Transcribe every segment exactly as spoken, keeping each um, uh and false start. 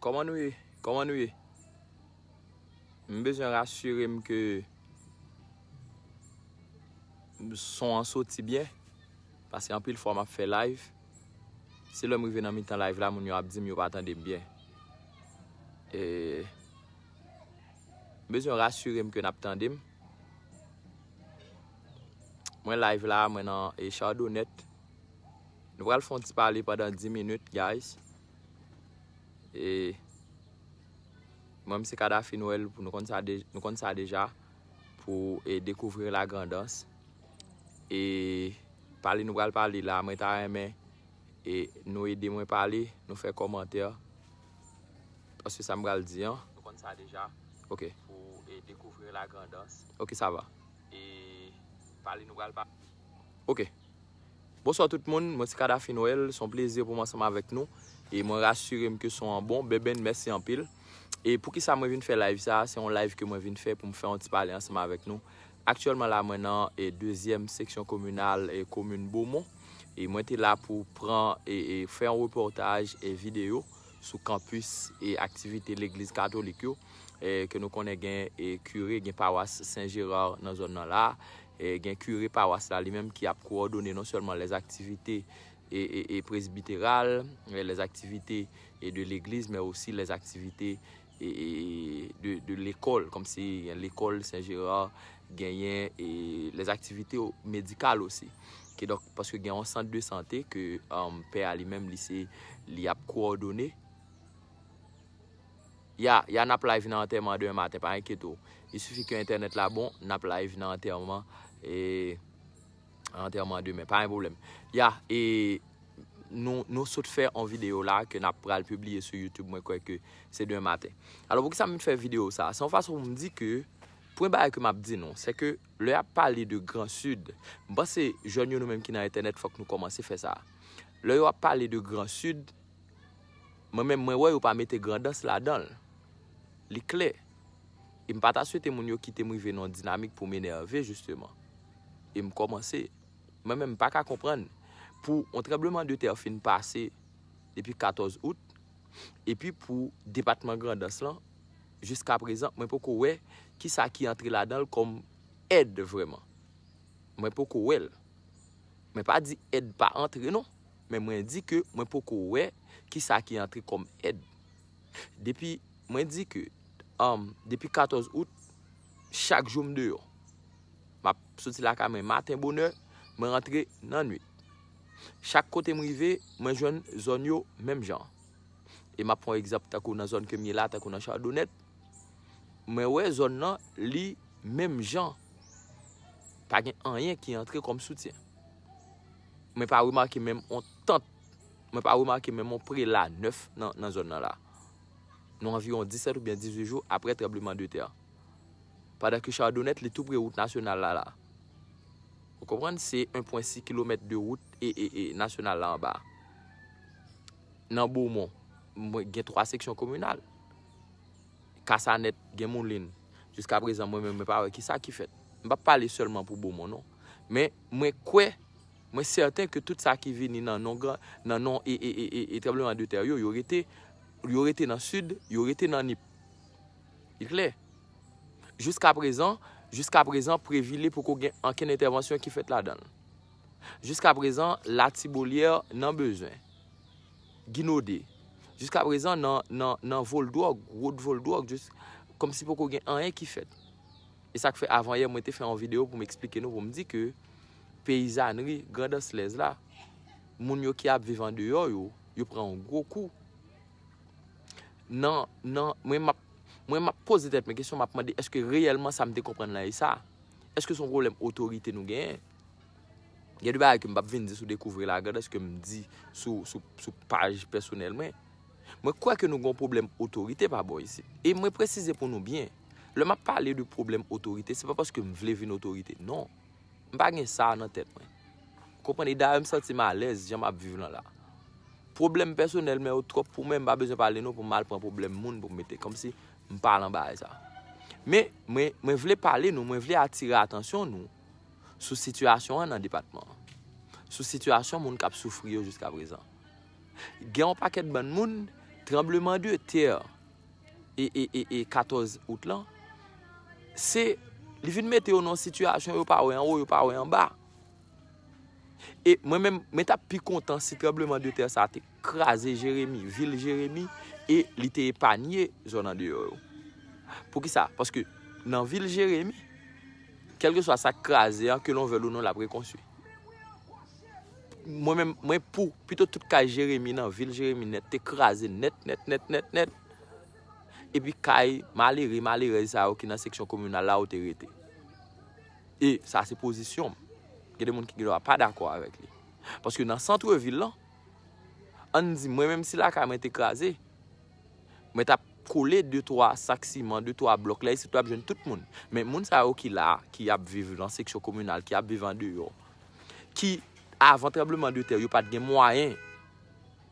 Kòman nou ye? Kòman nou ye? M bezwen rasire m ke son an soti byen, paske anpil fwa m ap fè live, se lè m rive nan mitan live la, moun yo ap di m yo pa tande m byen. E, m bezwen rasire m ke n ap tande m. Mwen live la, mwen nan e Chardonnay. Nou pral fè yon ti pale pandan dis minit, guys. E mwen, m se Kadafy Noël, nou konn sa de-, nou konn sa deja, pou e Découvrir la Grand'Anse. E pale nou pral pale la, mwen ta renmen e nou ede mwen pale, nou fè kòmantè. Paske sa m pral di an. Nou konn sa deja. Ok. Pou e Découvrir la Grand'Anse. Ok, sa va. E pale nou pral pale. Ok. Bonswa tout moun, mwen se Kadafy Noël, se yon plezi pou mwen ansanm avèk nou. E mwen rasire m ke son an bon. Beben, mèsi anpil. E poukisa mwen vin fè live sa? Se yon live ke mwen vin fè pou m fè yon ti pale ansanm avèk nou. Aktyèlman la, mwen nan e dezyèm seksyon kominal e komin Bomon. E mwen te la pou pran e, e fè yon repòtaj e videyo sou kanpis e aktivite legliz katolik yo. E ke nou konnen gen e kire, gen pawas Sen Jera nan zòn nan la. E gen kire pawas la li menm ki ap kowòdone non sèlman lèzaktivite e, e, e presbiteral, e lèzaktivite e de legliz, men osi lèzaktivite e, e, de, de lekòl, kòmsi gen lekòl Sen Jera, genyen e lèzaktivite medikal osi. Kidonk, paske gen yon sant de sante ke um, pè a li menm, li se, li ap kowòdone. Ya, ya n ap live nan antèman demen maten, pa enkyete w. Il suffit ke entènèt la bon, n ap live nan antèman, e, antèman demen, pa gen pwoblèm. Ya, e nou, nou sot fè yon videyo la ke n ap pral pibliye sou YouTube, mwen kwè ke se demen maten. Alò, poukisa m vin fè videyo sa? Se yon fason pou m di ke, premye bagay ke m ap di nou, se ke lè y ap pale de Gran Sid, m panse jèn yo nou menm ki nan entènèt, fòk nou kòmanse fè sa. Lè yo ap pale de Gran Sid, mwen menm, mwen wè yo pa mete Grandans ladan l. Li klè. E m pa ta swete moun yo kite m rive nan yon dinamik pou m enève, jisteman. E m kòmanse. Mwen menm, m pa ka konprann. Pou yon tranblemanntè fin pase depi katòz out, epi pou depatman Grandans lan, jiskaprezan, mwen poko wè kisa ki antre ladan l kòm èd vrèman. Mwen poko wè l. Mwen pa di èd pa antre non, men mwen di ke mwen poko wè kisa ki antre kòm èd. Depi, mwen di ke, um, depi katòz out, chak jou m deyò. M ap soti lakay mwen maten bonè, mwen rantre nan nwit. Chak kote m rive, mwen jwenn zòn yo menm jan. E m ap pran yon egzanp, tankou nan zòn ke m ye la, tankou nan Chadonèt, mwen wè zòn nan, li menm jan. Pa gen anyen ki antre kòm soutyen. Mwen pa remake menm yon tant, mwen pa remake menm yon prela nèf nan, nan zòn nan la. Nou anviwon disèt oubyen dizuit jou apre tranblemanntè a. Pandan ke Chadonèt, li tou pre wout nasyonal la la. Ou konprann? Se en pwen sis kilomèt de wout e, e, e nasyonal la anba. Nan Bomon, mwen gen twa seksyon kominal. Kasanèt, gen Moulin. Jiskaprezan, mwen menm, mwen pa wè kisa ki fèt. M p ap pale sèlman pou Bomon, non. Men, mwen kwè, mwen sèten ke tout sa ki vini nan non gran, nan non e, e, e, e, e tranblemanntè yo, yo rete, yo rete nan sid, yo rete nan Nip. Li klè. Jiskaprezan, jiskaprezan, Previle poko gen ankenn entèvansyon ki fèt ladan l. Jiskaprezan, Latibolière nan bezwen. Ginode. Jiskaprezan, nan, nan, nan Voldwòg, wot Voldwòg, jis, kòmsi poko gen anyen ki fèt. E sa k fè avanyè mwen te fè yon videyo pou m eksplike nou, pou m di ke peyizanri Grandanslèz la, moun yo ki ap viv andeyò yo, yo pran yon gwo kou. Nan, nan, mwen m ap, mwen m ap poze tèt mwen kesyon, m ap mande, èske reyèlman sa m te konprann la e sa? Èske se yon pwoblèm otorite nou genyen? Gen de bagay ke m p ap vin di sou Découvrir la Grand'Anse ke m di sou, sou, sou paj pèsonèl mwen. Mwen kwè ke nou gen yon pwoblèm otorite pa bò isit. E mwen presize pou nou byen. Lè m ap pale de pwoblèm otorite, se pa paske m vle vin otorite, non. M pa gen sa nan tèt mwen. Konprann? E dayè, m santi m alèz jan m ap viv lan la. Pwoblèm pèsonèl mwen yo twòp pou mwen, m pa bezwen pale non pou m al pran pwoblèm moun pou m mete. Kòmsi m pa lan bagay sa. Men, mwen, mwen vle pale nou, mwen vle atire atansyon nou sou sitiyasyon an nan depatman an. Sou sitiyasyon moun k ap soufri yo jiskaprezan. Gen yon pakèt bann moun tranbleman de tè e, e, e, e katòz out lan, se, li vin mete yo nan yon sitiyasyon yo pa wè anwo, yo pa wè anba. E mwen menm, mwen t ap pi kontan si tranbleman de tè sa te kraze Jeremi, vil Jeremi, e li te epanye zòn andeyò yo. Poukisa? Paske nan vil Jeremi, kèlkeswa sa k kraze an, ke l on vèl ou non, l ap rekonstwi. Mwen menm, mwen pou, pito tout kay Jeremi nan vil Jeremi nèt te kraze nèt, nèt, nèt, nèt, nèt. Epi kay malere, malerèz sa yo ki nan seksyon kominal la yo te rete. E sa se pozisyon m. Gen de moun ki gen dwa pa dakò avèk li. Paske nan sant vil lan, ann di, mwen menm si lakay mwen te kraze, mwen t ap kole de twa sak siman, de twa blòk la, isit w ap jwenn tout moun. Men moun sa yo ki la, ki ap viv nan seksyon kominal, ki ap viv andeyò, ki avan tranbleman de tè, yo pa t gen mwayen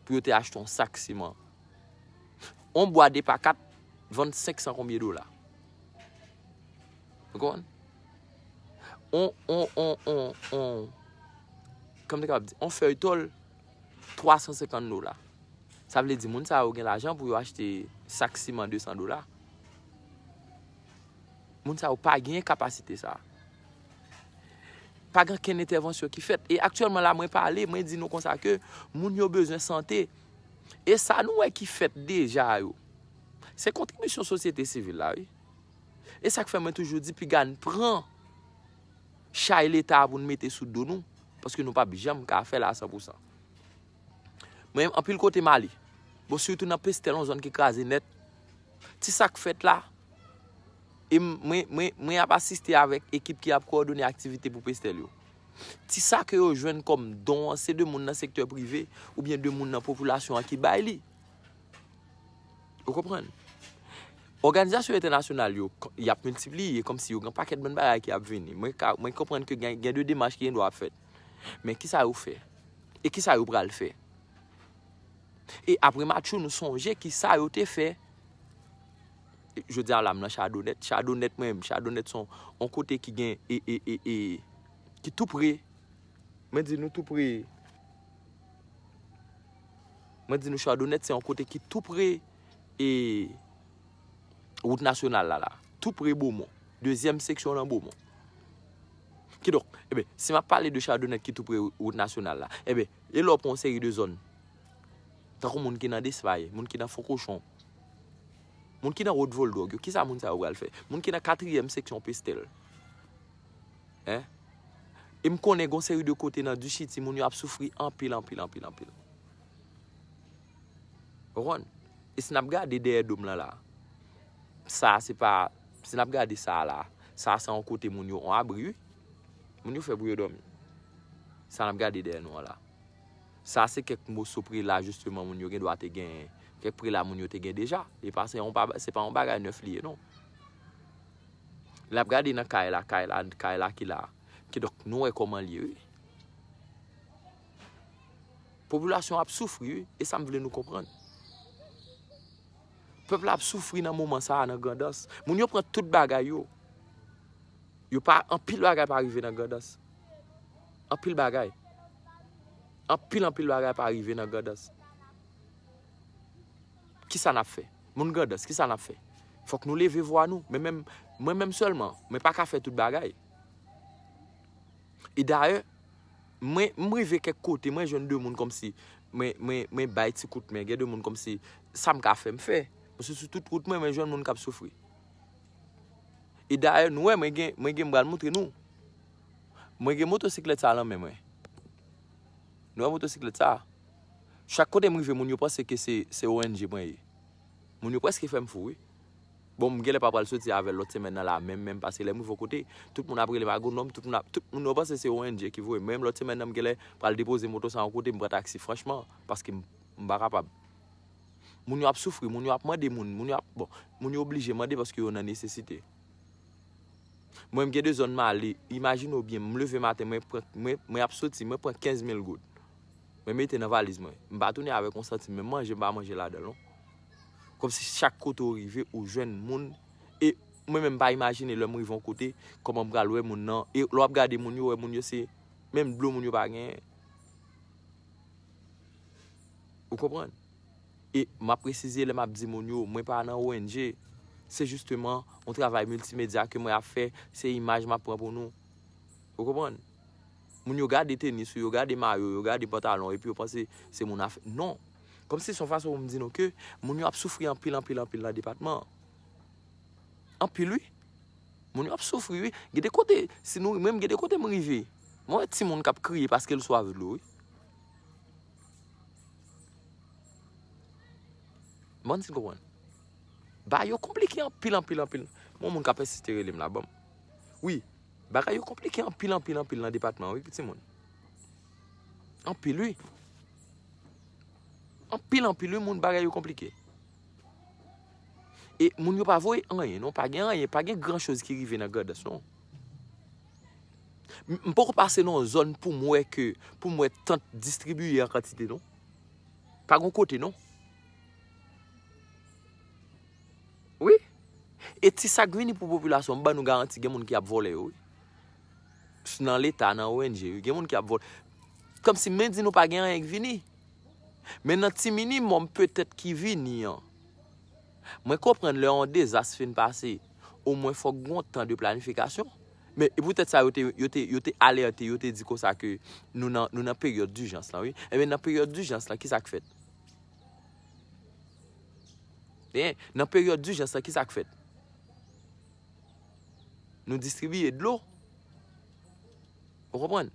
pou yo te achte yon sak siman. On bwa de pa kat vann senk san konbyen dola? Ou konprann? On, on, on, on, on, kòman m te kapab di? On fèy tòl, twa san senkant dola. Sa vle di, moun sa yo gen lajan pou yo achte sak siman de san dola. Moun sa yo pa gen kapasite sa. Pa gen okenn entèvansyon ki fèt. E aktyèlman la, mwen pale, mwen di nou konsa ke moun yo bezwen sante. E sa nou wè ki fèt deja yo, se kontribisyon sosyete sivil la, wi. E sa k fè mwen toujou di, piga n pran chay Leta a pou n mete sou do nou, paske nou p ap janm ka fè l a san pou san. Mwen, anpil kote m ale, bon, sitou nan Pestèl, yon zòn ki kraze nèt, ti sa k fèt la, e m, mwen, mwen, mwen ap asiste avèk ekip ki ap kowòdone aktivite pou Pestèl yo. Ti sa ke yo jwenn kòm don an, se de moun nan sektè prive oubyen de moun nan popilasyon an ki bay li. Ou konprann? Òganizasyon entènasyonal yo, k-, y ap miltipliye, kòmsi yo gen pakèt bann bagay ki ap vini. Mwen ka, mwen konprann ke gen, gen de demach ki gen dwa ap fèt. Men kisa yo fè? E kisa yo pral fè? E apre Matjou, nou sonje kisa yo te fè. Jodi a la, m nan Chadonèt. Chadonèt, mwen menm, Chadonèt se yon, yon kote ki gen, e, e, e, e, ki tou pre. Mwen di nou tou pre. Mwen di nou Chadonèt se yon kote ki tou pre e wout nasyonal la, la. Tou pre Bomon. Dezyèm seksyon nan Bomon. Kidonk, eben, si m ap pale de Chadonèt ki tou pre wout nasyonal la, eben, e lè w pran yon seri de zòn, tankou moun ki nan Despay, moun ki nan Fon Kochon, moun ki nan Wot Voldwòg yo, kisa moun sa yo pral fè? Moun ki nan katriyèm seksyon Pestèl, en? E m konnen gon seri de kote nan Dichiti, moun yo ap soufri anpil, anpil, anpil, anpil. Ou konprann? E si n ap gade dèyè do m lan la, sa se pa, si n ap gade sa la, sa se yon kote moun yo, yon abri, wi. Moun yo fè pou yo dòmi. Sa n ap gade dèyè nou an la. Sa se kèk moso prela, jisteman, moun yo gen dwa te genyen. Kèk prela moun yo te gen deja. E pa se yon pa, se pa yon bagay nèf li ye, non. Lè n ap gade nan kay la, kay la, kay la ki la. Kidonk, nou wè kòman l ye, wi. Popilasyon ap soufri, wi. E sa m vle nou konprann. Pèp la ap soufri nan moman sa a nan Grandans. Moun yo pran tout bagay yo. Yo pa, anpil bagay pa rive nan Grandans. Anpil bagay. Anpil, anpil bagay pa rive nan Grandans. Kisa n ap fè? Moun Grandans, kisa n ap fè? Fòk nou leve vwa nou. Men menm, mwen menm sèlman, mwen pa ka fè tout bagay. E dayè, mwen, m rive kèk kote, mwen jwenn de moun kòmsi, mwen, mwen, mwen bay ti kout men, gen de moun kòmsi, sa m ka fè, m fè. Mwen sou, sou tout wout mwen, mwen jwenn moun k ap soufri. E dayè, nou wè, mwen gen, mwen gen, m pral montre nou. Mwen gen motosiklèt sa nan men mwen. Nou wè motosiklèt sa? Chak kote m rive, moun yo panse ke se, se O N G mwen ye. Moun yo prèske fè m fou, wi. Bon, m genlè pa pral soti avè l lòt semèn nan la, menm, menm, paske lè m rive yon kote, tout moun ap rele m agwonòm, tout moun ap, tout moun yo panse se O N G ki voye m. Menm lòt semèn nan, m genlè pral depoze moto sa yon kote, m pran taksi, franchman, paske m, m pa kapab. Moun yo ap soufri, moun yo ap mande moun, moun yo ap, bon, moun yo oblije mande paske yo nan nesesite. Mwen, m gen de zòn m ale, imajine w byen, m leve maten, mwen pran, mwen, mwen ap soti, mwen pran kenz mil goud. Mwen mete nan valiz mwen. M pa tounen avèk yon santim, menm manje, m pa manje ladan l, non. Kòmsi chak kote w rive, ou jwenn moun. E mwen menm, m pa imajine lè m rive yon kote, kòman m pral wè moun nan. E lè w ap gade moun yo, wè moun yo se menm dlo moun yo pa genyen. Ou konprann? E m ap presize lè m ap di moun yo, mwen pa nan O N G. Se jisteman yon travay miltimedya ke mwen ap fè, se imaj m ap pran pou nou. Ou konprann? Moun yo gade tenis ou, yo gade mayo, yo gade pantalon, epi yo panse se moun afè. Non. Kòmsi se yon fason pou m di nou ke moun yo ap soufri anpil, anpil, anpil nan depatman an. Anpil, wi. Moun yo ap soufri, wi. Gen de kote, si nou, mwen, gen de kote m rive. Mwen wè timoun k ap kriye paske l swaf dlo, wi. Mwen si konprann. Bagay yo konplike anpil, anpil, anpil. Mwen, moun k ap ensiste rele m la, ban m. Wi, bagay yo konplike anpil, anpil, anpil nan depatman, wi, timoun. Anpil, wi. Anpil, anpil, wi, moun, bagay yo konplike. E moun yo pa voye anyen, non, pa gen anyen, pa gen gran choz ki rive nan Grandans, non. M, m poko pase nan yon zòn pou m wè ke, pou m wè tant distribiye an kantite, non. Pa gen kote, non. Wi. E ti sa k vini pou popilasyon, m ban nou garanti, gen moun ki ap vòlè yo, wi. S-, nan Leta, nan O N G, wi, gen moun ki ap vòlè. Kòmsi men di nou pa gen anyen k vini. Men nan ti minimòm petèt ki vini an, mwen konprann lè yon dezas fin pase, omwen fòk gen yon tan de planifikasyon. Men e poutèt sa, yo te, yo te, yo te alète, yo te di konsa ke nou nan, nou nan peryòd dijans lan, wi. Ebyen, nan peryòd dijans lan, ki sa k fèt? Byen, nan peryòd dijans lan, ki sa k fèt? Nou distribiye dlo. Ou konprann?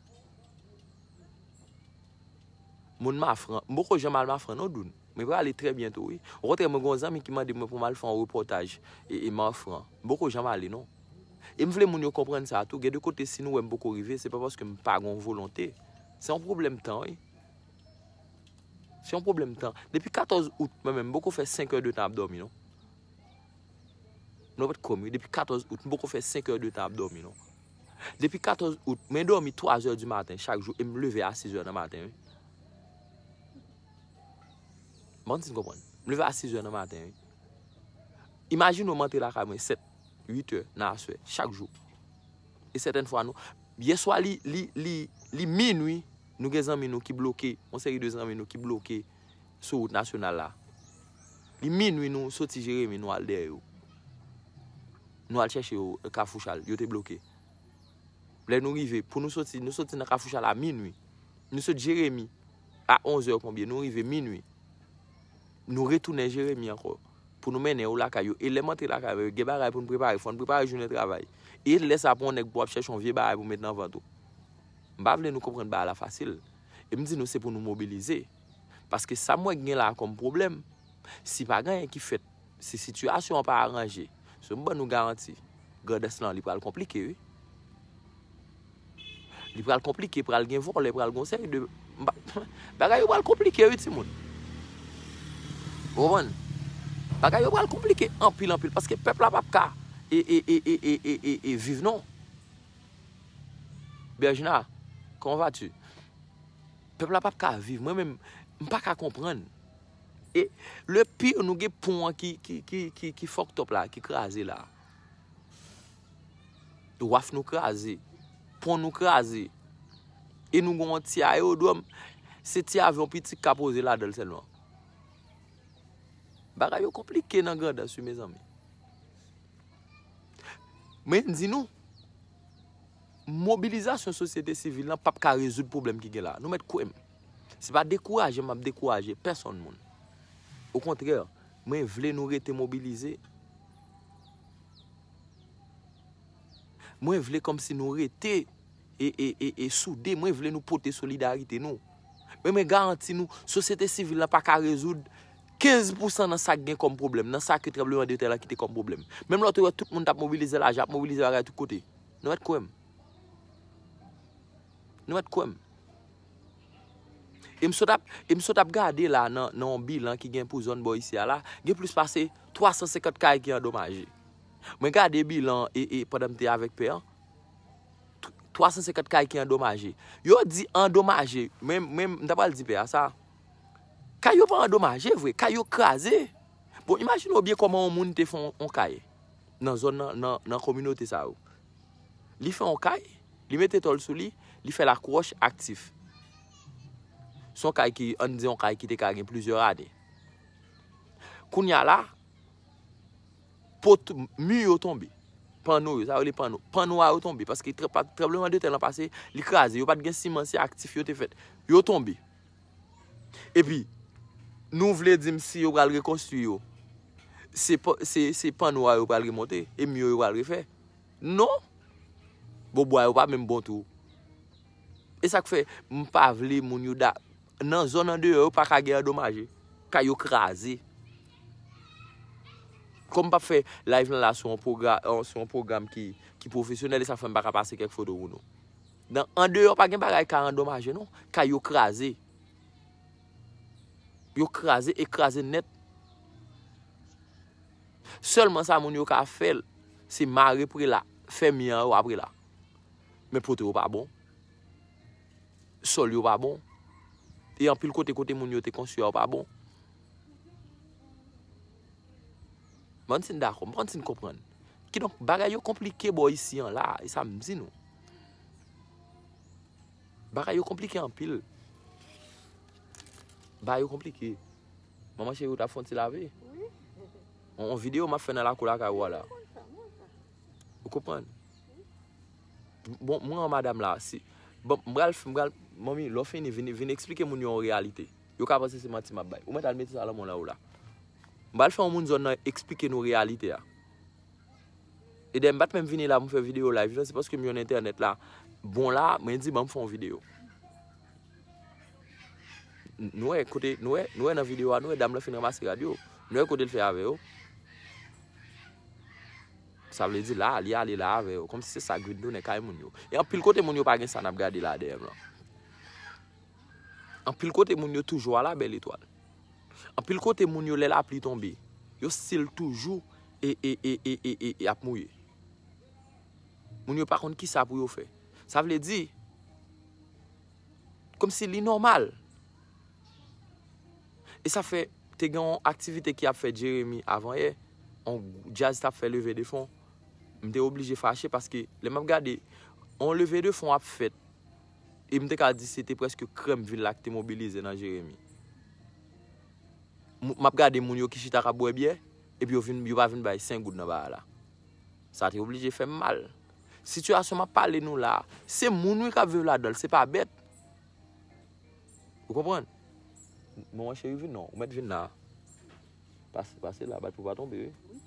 Moun Mafran, m poko janm al Mafran non, Doun. Mwen prale trè byento, wi. Okontrè, mwen gen yon zanmi ki mande mwen pou m al fè yon repòtaj e, e Mafran. M poko janm ale, non. E m vle moun yo konprann sa tou. Gen de kote, si nou wè m poko rive, se pa paske m pa gen yon volonte. Se yon pwoblèm tan, wi. Se yon pwoblèm tan. Depi katòz out, mwen menm, m poko fè senk è de tan ap dòmi, non. Mwen pa t kwè m, wi. Depi katòz out, m poko fè senk è de tan ap dòmi, non. Depi katòz out, mwen dòmi twa zè di maten chak jou e m leve a sis è nan maten, wi. M pa konn si n konprann. M leve a sis è nan maten, wi. Imajine w m antre lakay mwen sèt, uit è nan aswè, chak jou. E sètèn fwa nou, yèswa li, li, li, li minwi, nou gen zanmi nou ki bloke, yon seri de zanmi nou ki bloke sou wout nasyonal la. Li minwi nou soti Jeremi, nou al dèyè yo. Nou al chèche yo, Kafou Chal, yo te bloke. Lè nou rive, pou nou soti, nou soti nan Kafou Chal a minwi. Nou sot Jeremi a onz è konbyen, nou rive minwi. Nou retounen Jeremi ankò. Pou nou mennen yo lakay yo. E lè m antre lakay yo, gen bagay pou n prepare. Fò n prepare jounen travay. E lè sa pou yon nèg pou ap chèche yon vye bagay pou met nan vant ou. M pa vle nou konprann bagay la fasil. E m di nou se pou nou mobilize. Paske sa m wè k gen la kòm pwoblèm, si pa gen anyen ki fèt, si sitiyasyon an pa aranje, so m ban nou garanti, Grandans lan, li pral konplike, wi. Li pral konplike, pral gen vòlè, pral gen yon seri de, m pa, bagay yo pral konplike, wi, timoun. Ou konprann? Bagay yo pral konplike anpil, anpil, paske pèp la p ap ka e, e, e, e, e, e, e, e viv, non. Bergina, comment vas-tu? Pèp la p ap ka viv. Mwen menm, m pa ka konprann. E le pire, nou gen pon an ki, ki, ki, ki, ki fucked up la, ki kraze la. Waf nou kraze. Pon nou kraze. E nou gen yon ti ayewodwòm. Se ti avyon piti k ka poze ladan l sèlman. Bagay yo konplike nan Grandans, wi, mezanmi. Men m di nou, mobilizasyon sosyete sivil lan p ap ka rezoud pwoblèm ki gen la. Nou mèt kwè m. Se pa dekouraje m ap dekouraje pèsonn moun. Okontrè, mwen vle nou rete mobilize. Mwen vle kòmsi nou rete e, e, e, e soude. Mwen vle nou pote solidarite nou. Men mwen garanti nou, sosyete sivil lan pa ka rezoud kenz pousan nan sa k gen kòm pwoblèm, nan sa ke tranblemanntè la kite kòm pwoblèm. Menm lè w te wè tout moun t ap mobilize lajan, ap mobilize bagay tout kote. Nou mèt kwè m. Nou mèt kwè m. E m sot ap, e m sot ap gade la nan, nan yon bilan ki gen pou zòn bò isi a la, gen plis pase twa san senkant kay ki andomaje. Mwen gade bilan e, e pandan m te avèk pè an, twa san senkant kay ki andomaje. Yo di andomaje, men, men m ta pral di pè a sa. Kay yo pa andomaje vre, kay yo kraze. Bon, imajine w byen kòman yon moun te fè yon, yon kay nan zòn nan, nan, nan kominote sa yo. Li fè yon kay, li mete tòl sou li, li fè lakwòch aktif. Se yon kay ki, ann di yon kay ki te ka gen plizyè ane. Kounye a la, pot, mi yo tonbe. Panno yo, sa yo rele panno. Panno a yo tonbe, paske tra-, pa-, tranblemanntè lan pase, li kraze. Yo pa t gen siman, se ak tif yo te fèt. Yo tonbe. Epi, nou vle di m si yo pral rekonstwi yo, se pa-, se, se panno a yo pral remonte, e mi yo yo pral refè. Non! Bon, bwa yo pa menm bon tou. E sa k fè m pa vle moun yo da-, nan zòn andeyò, yo pa ka gen andomaje. Kay yo kraze. Kòm m p ap fè live lan la sou yon pwogra-, sou yon pwogram ki, ki pwofesyonèl, e sa fè m pa ka pase kèk foto pou nou. Nan andeyò, pa gen bagay ka andomaje, non. Kay yo kraze. Yo kraze e kraze nèt. Sèlman sa moun yo ka fè l, se mare prela, fè mi an yo a prela. Men pote yo pa bon. Sòl yo pa bon. E anpil kote, kote moun yo te konstwi a yo pa bon. M pa konn si n dakò, m pa konn si n konprann. Kidonk, bagay yo konplike bò isi an la, e sa m di nou. Bagay yo konplike anpil. Bagay yo konplike. Manman cheri, ou t ap fè yon ti lave? Wi. On, on videyo m ap fè nan lakou lakay ou a la. Mwen konn sa, mwen konn sa. Ou konprann? Bon, mwen an madanm la, si, bon, m pral, m pral, manmi, lè w fini, vin, vin eksplike moun yo yon reyalite. Yo ka panse se manti m ap bay. Ou mèt al mete sa nan men w la, ou la. M pral fè yon moun zòn nan eksplike nou reyalite a. E dayè, m pa t menm vini la pou m fè videyo live lan, se paske m jwenn entènèt la bon la, mwen di, "Ban m fè yon videyo." N-, nou wè kote, nou wè, nou wè nan videyo a, nou wè dam lan fin ranmase rad yo. Nou wè kote l fè avè yo. Sa vle di la, li ale la avè yo. Kòmsi se sa k vin tounen kay moun yo. E anpil kote moun yo pa gen sa n ap gade la dèyè m lan. Anpil kote moun yo toujou a la bèl etwal. Anpil kote moun yo lè lapli tonbe, yo still toujou e, e, e ap mouye. Moun yo pa konn kisa pou yo fè. Sa vle di, kòmsi li nòmal. E sa fè, te gen yon aktivite ki ap fèt Jeremi avanyè, yon djaz t ap fè leve de fon. M te oblije fache paske lè m ap gade, yon leve de fon ap fèt. E m te ka di se te prèske krèm vil la ki te mobilize nan Jeremi. M, m ap gade moun yo ki chita k ap bwè byè, epi yo vin, yo pa vin bay senk goud nan bagay la. Sa te oblije fè m mal. Sitiyasyon m ap pale nou la, se moun wi k ap viv ladan l, se pa bèt. Ou konprann? Manman cheri vin non, ou mèt vin la. Pase, pase la, bat pou pa tonbe, wi.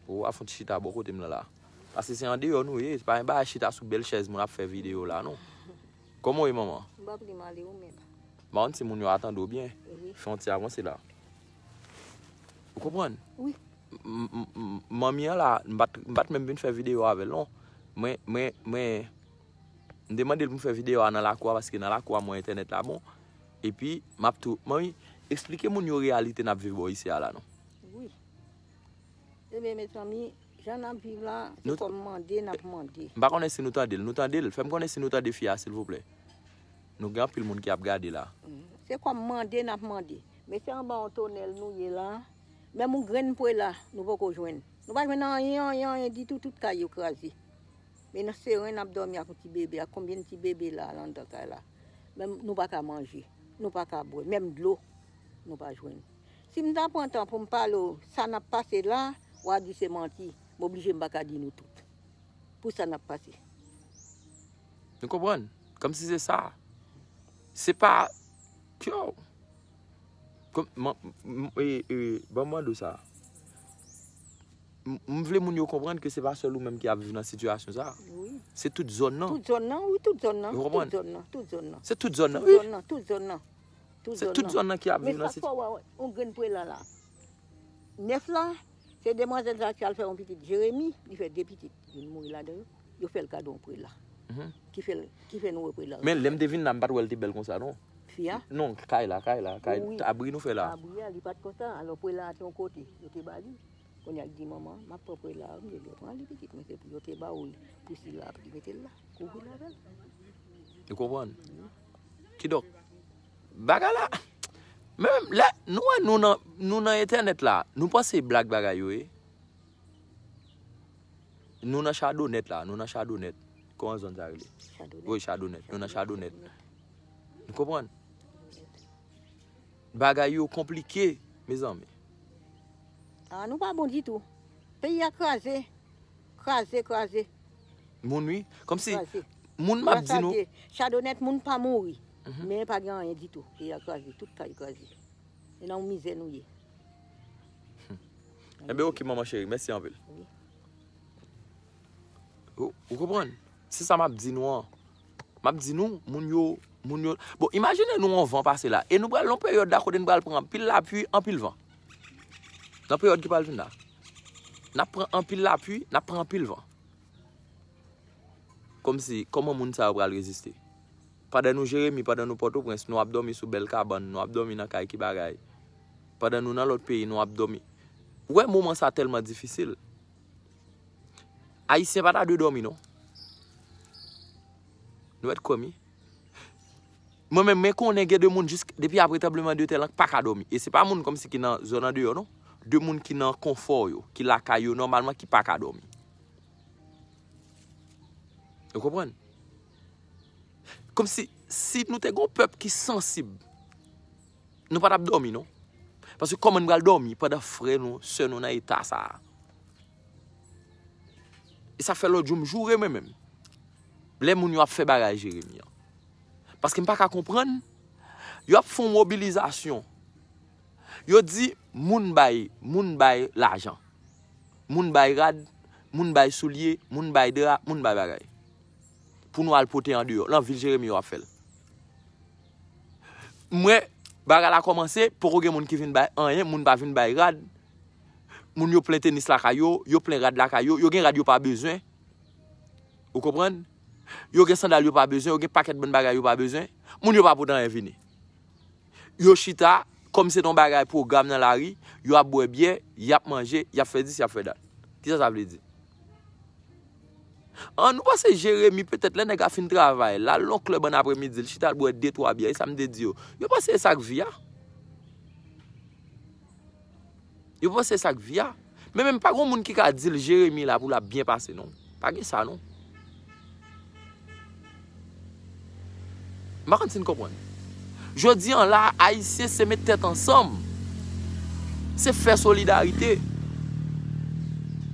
Ou a fon ti chita bò kote m nan la. Paske se andeyò nou ye, se pa yon bagay chita sou bèl chèz moun ap fè videyo la, non. Kòman w ye, manman? M pa pli mal e ou menm? M pa konn si moun yo ap tande w byen. Wi. Fè yon ti avanse la. Ou konprann? Wi. M, m, m, manmi an la, m pa t, m pa t menm vin fè videyo avè l, non. Mwen, mwen, mwen, m te mande l pou m fè videyo a nan lakou a, paske nan lakou a, mwen, entènèt la bon. Epi, m ap tou, manmi, eksplike moun yo reyalite n ap viv bò isi a la, non. Wi. Ebyen, mezanmi, jan n ap viv la, se kòm mande n ap mande. M pa konnen si nou tande l. Nou tande l? Fè m konnen si nou tande fi a, silvouplè. Nou gen anpil moun ki ap gade la. Mm. Se kòm mande n ap mande. Mesye, anba yon tonèl nou ye la. Menm yon grenn prela, nou poko jwenn. Nou pa jwenn anyen, anyen, anyen ditou, tout kay yo kraze. Men nan seren n ap dòmi ak yon ti bebe, ak konbyen ti bebe la, la anndan kay la. Menm nou pa ka manje, nou pa ka bwè, menm dlo, nou pa jwenn. Si m ta pran tan pou m pale w sa n ap pase la, w a di se manti. M oblije m pa ka di nou tout. Pou sa n ap pase. Nou konprann? Kòmsi se sa. Se pa, yo. Kòm, m, m, e, e, ban m mande w sa. M, m vle moun yo konprann ke se pa sèl ou menm ki ap viv nan sitiyasyon sa. Wi. Se tout zòn nan. Tout zòn nan, wi, tout zòn nan. Yo konprann? Tout zòn nan, tout zòn nan. Se tout zòn nan, wi. Tout zòn nan, tout zòn nan. Tout zòn nan. Se tout zòn nan ki ap viv nan sitiyasyon. Men sa fò wè, yon grenn prela la. Nèf la, se demwazèl sa ki al fè yon pitit. Jeremi, li fè de pitit. Youn mouri ladan yo. Yo fè l kado yon prela. Mhm. Ki fè l, ki fè nou wè prela. Men lè m te vin la, m pa t wè l te bèl konsa, non. Fi a? Non, kay la, kay la, kay, wi, abri nou fè la. Abri a, li pa t konsa. Alò, prela a te yon kote. Yo te ba li. Kounye a, li di, "Manman, m ap pran prela a." M di, "Pran li, pitit mwen, se pou yo te ba ou li. Pou si lapli mete l la. Kouvri l avè l." Ou konprann? Kidonk, bagay la, menm lè nou wè nou nan, nou nan entènèt la, nou panse blag bagay yo ye. Nou nan Chadonèt la, nou nan Chadonèt. Kòman zòn sa rele? Chadonèt. Wi, Chadonèt. Nou nan Chadonèt. Nou konprann? Bagay yo konplike. Mezanmi. Ah, nou pa bon ditou. Peyi a kraze. Kraze, kraze. Moun wi. Kòmsi moun m ap di nou. Chadonèt moun pa mouri. Men pa gen anyen ditou. Peyi a kraze. Tout kay kraze. E nan yon mizè nou ye. Enben ok manman cheri, mèsi anpil. Ou konprann? Se sa m ap di nou an. M ap di nou, moun yo, moun yo. Bon, imajine nou yon van pase la. E nou pral yon peryòd la kote nou pral pran anpil lapli, anpil van. Nan peryòd ki pral vin la. N ap pran anpil lapli, n ap pran anpil van. Kòmsi, kòman moun sa yo pral reziste? Pandan nou Jeremi, pandan nou Pòtoprens, nou ap dòmi sou bèl kabann, nou ap dòmi nan kay ki bagay. Pandan nou nan lòt peyi, nou ap dòmi. Ou wè moman sa tèlman difisil. Ayisyen pa ta dwe dòmi non. Nou mèt kwè m wi. Mwen menm, mwen konnen gen de moun jis depi apre tranbleman de tè lan k pa ka dòmi. E se pa moun kòmsi ki nan zòn andeyò non. De moun ki nan konfò yo, ki lakay yo nòmalman, ki pa ka dòmi. Ou konprann? Kòmsi si nou te gen yon pèp ki sansib, nou pa t ap dòmi non. Paske kòman n pral dòmi pandan frè nou, sè nou nan eta sa a? E sa fè lòt jou m joure mwen menm. Lè moun yo ap fè bagay Jeremi an. Paske m pa ka konprann, yo ap fè yon mobilizasyon. Yo di moun bay, moun bay lajan. Moun bay rad, moun bay soulye, moun bay dra, moun bay bagay. Pou nou al pote andeyò. Nan vil Jeremi yo ap fè l. M wè bagay la kòmanse, poko gen moun ki vin bay anyen, moun pa vin bay rad. Moun yo plen tenis lakay yo, yo plen rad lakay yo, yo gen rad yo pa bezwen. Ou konprann? Yo gen sandal yo pa bezwen, yo gen pakèt bann bagay yo pa bezwen. Moun yo pa pote anyen vini. Yo chita, kòm se t yon bagay pwogram nan lari, yo ap bwè byè, y ap manje, y ap fè dis, y ap fè dat. Kisa sa vle di? An, nou panse Jeremi, petèt lè nèg la fin travay, l al nan klèb ann apremidi, l chita l bwè de twa byè, e sa m te di yo. Yo panse e sa k vi a? Yo panse e sa k vi a? Men menm pa gen moun ki ka di l Jeremi la pou l ap byen pase non. Pa gen sa non. M pa konn si n konprann. Jodi an la, Ayisyen se met tèt ansanm. Se fè solidarite.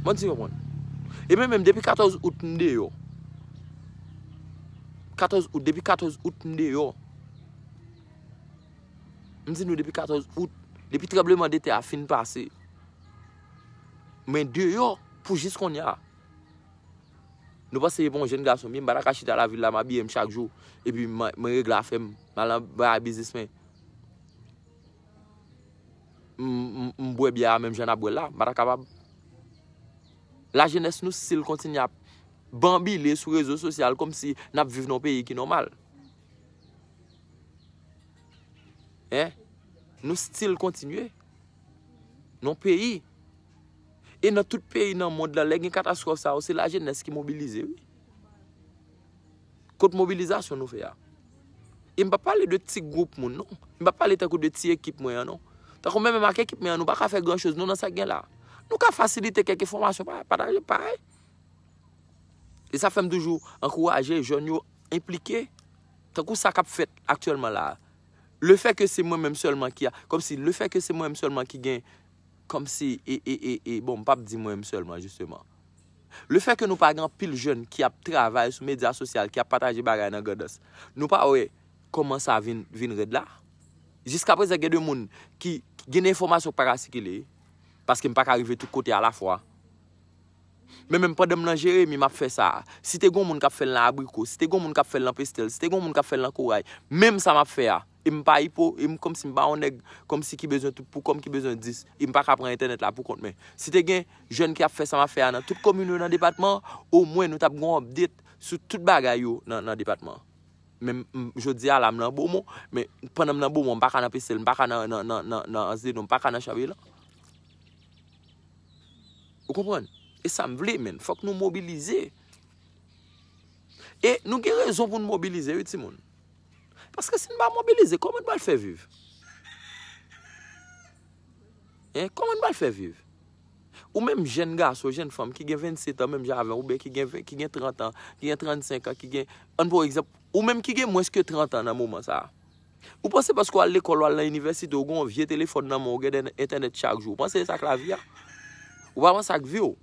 Mwen di konprann. E mwen menm depi katòz out m deyò. Katòz out, depi katòz out m deyò. M di nou depi katòz out, depi tranbleman de tè a fin pase. Mwen deyò pou jis kounye a. Nou panse e pa yon jèn gason m ye, m pa ta ka chita lavil la, m abiye m chak jou, epi mwen regle afè m, m al nan bagay biznis mwen. M bwè byè a menm jan n ap bwè l la, m pa ta kapab. Lajenès nou still kontinye ap banbile sou rezo sosyal kòmsi n ap viv nan yon peyi ki nòmal. Hein? Nou still kontinye. Nan peyi. E nan tout peyi nan mond lan, lè gen katastwòf sa yo, se lajenès ki mobilize wi. Kot mobilizasyon nou fè a? E m pa pale de ti gwoup moun non. M pa pale tankou de ti ekip mwen an non. Tankou mwen menm ak ekip mwen an, nou pa ka fè gran choz non nan sa k gen la. Nou ka fasilite kèk enfòmasyon, pataje, parèy. E sa fè m toujou ankouraje jèn yo enplike. Tankou sa k ap fèt aktyèlman la. Lefètke se mwen menm sèlman ki a, kòmsi lefètke se mwen menm sèlman ki gen, kòmsi, e, e, e, e, bon, m p ap di mwen menm sèlman, jisteman. Lefètke nou pa gen anpil jèn ki ap travay sou medya sosyal, ki ap pataje bagay nan Grandans, nou pa wè kòman sa vin, vin rèd la? Jiskaprezan gen de moun ki, ki gen de enfòmasyon k pa ka sikile, paske m pa ka rive tout kote alafwa. Men menm pandan m nan Jeremi, m ap fè sa. Si te gen yon moun k ap fè l nan Abriko, si te gen yon moun k ap fè l nan Pestèl, si te gen yon moun k ap fè l nan Koray, menm sa m ap fè a. E m pa ipo, e m kòmsi m pa yon nèg kòmsi ki bezwen tout pou kòm ki bezwen dis, e m pa ka pran entènèt la pou kont mwen. Si te gen jèn ki ap fè sa m ap fè a nan tout komin yo nan depatman an, omwen nou t ap gen yon update sou tout bagay yo nan, nan depatman an. Men m, jodi a la, m nan Bomon, men pandan m nan Bomon, m pa ka nan Pestèl, m pa ka nan, nan, nan, nan, nan Anse des Noms, m pa ka nan Chanbelan. Ou konprann? E sa m vle, men fòk nou mobilize. E nou gen rezon pou n mobilize, wi, timoun. Paske si n pa mobilize, kòman n pral fè viv? Hein? Kòman n pral fè viv? Ou menm jèn gason, jèn fanm ki gen vennset an, menm jan avè w, oubyen ki gen ven, ki gen trant an, ki gen trannsenk an, ki gen, ann pran egzanp, ou menm ki gen mwens ke trant an nan moman sa a. Ou panse paske w al lekòl, w al nan inivèsite, w gen yon vye telefòn nan men w, w gen entènèt chak jou. Ou panse se sa k lavi a? Ou pa panse ak vi w?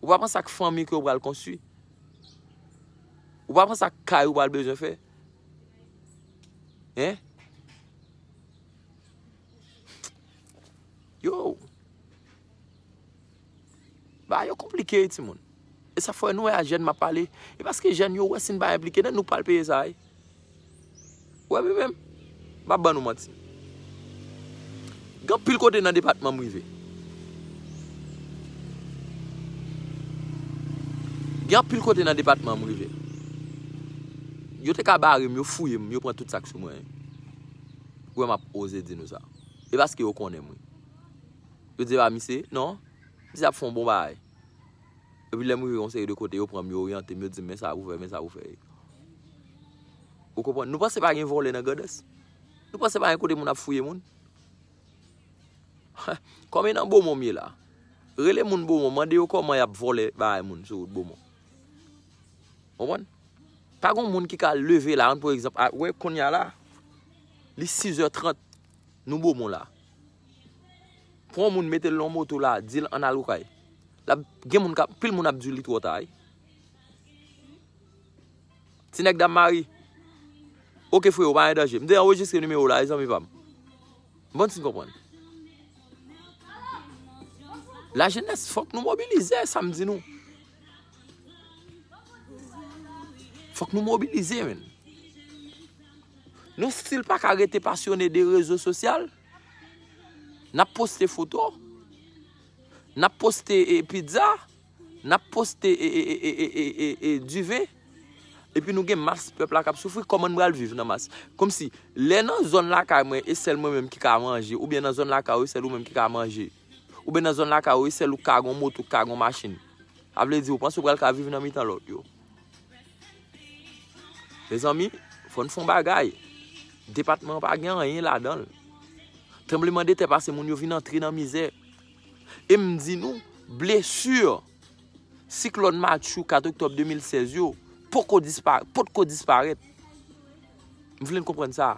Ou pa panse ak fanmi ke w pral konstwi? Ou pa panse ak kay ou pral bezwen fè? Hein? Yo! Bagay yo konplike, timoun. E sa fè nou wè a jèn m ap pale. E paske jèn yo wè si n pa enplike, nan nou k pral peye sa, wi. Ou wè, mwen menm, m ap ban nou manti. Gen anpil kote nan depatman m rive. Gen anpil kote nan depatman m rive. Yo te ka bare m, yo fouye m, yo pran tout sa k sou mwen. Ou wè m ap oze di nou sa. E paske yo konnen m, wi. Yo di, "E pa misye, non? Misye ap fè yon bon bagay." Epi lè m rive yon seri de kote, yo pran m, yo oryante m, yo di m, "Men sa pou fè, men sa pou fè." Ou konprann? Nou panse pa gen vòlè nan Grandans? Nou panse pa gen kote moun ap fouye moun? Kòm e nan Bomon m ye la. Rele moun Bomon, mande yo kòman y ap vòlè bagay moun sou wout Bomon. Konprann? Pa gen moun ki ka leve la, ann, pou egzanp, a, wè kounye a la, li sizè trant, nou Bomon la. Pran yon moun, mete l nan yon moto la, di l ann al ou kay. L ap, gen moun k ap, pil moun ap di li twò ta, wi. Ti nèg Dam Mari. Oke, frewo, pa gen danje. M te anrejistre nimewo w la, wi, zanmi pa m. Bon, si n konprann. Lajenès, fòk nou mobilize, sa m di nou. Fòk nou mobilize, menn. Nou still pa ka rete pasyone de rezo sosyal. N ap poste foto. N ap poste, e, pizza. N ap poste, e, e, diven. Epi nou gen mas pèp la k ap soufri. Kòman n pral viv nan mas? Kòmsi, lè nan zòn lakay mwen, e sèl mwen menm ki ka manje, oubyen nan zòn lakay ou, e sèl ou menm ki ka manje, oubyen nan zòn lakay ou, e sèl ou k ka gen yon moto, k ka gen yon machin. A vle di, ou panse ou pral ka viv nan mitan lòt yo? Mezanmi, fò n fè yon bagay. Depatman an pa gen anyen ladan l. Tranblemanntè pase, moun yo vin antre nan mizè. E m di nou, blesi siklòn Matthew kat oktòb de mil sèz yo poko dispa-, potko disparèt. M vle n konprann sa.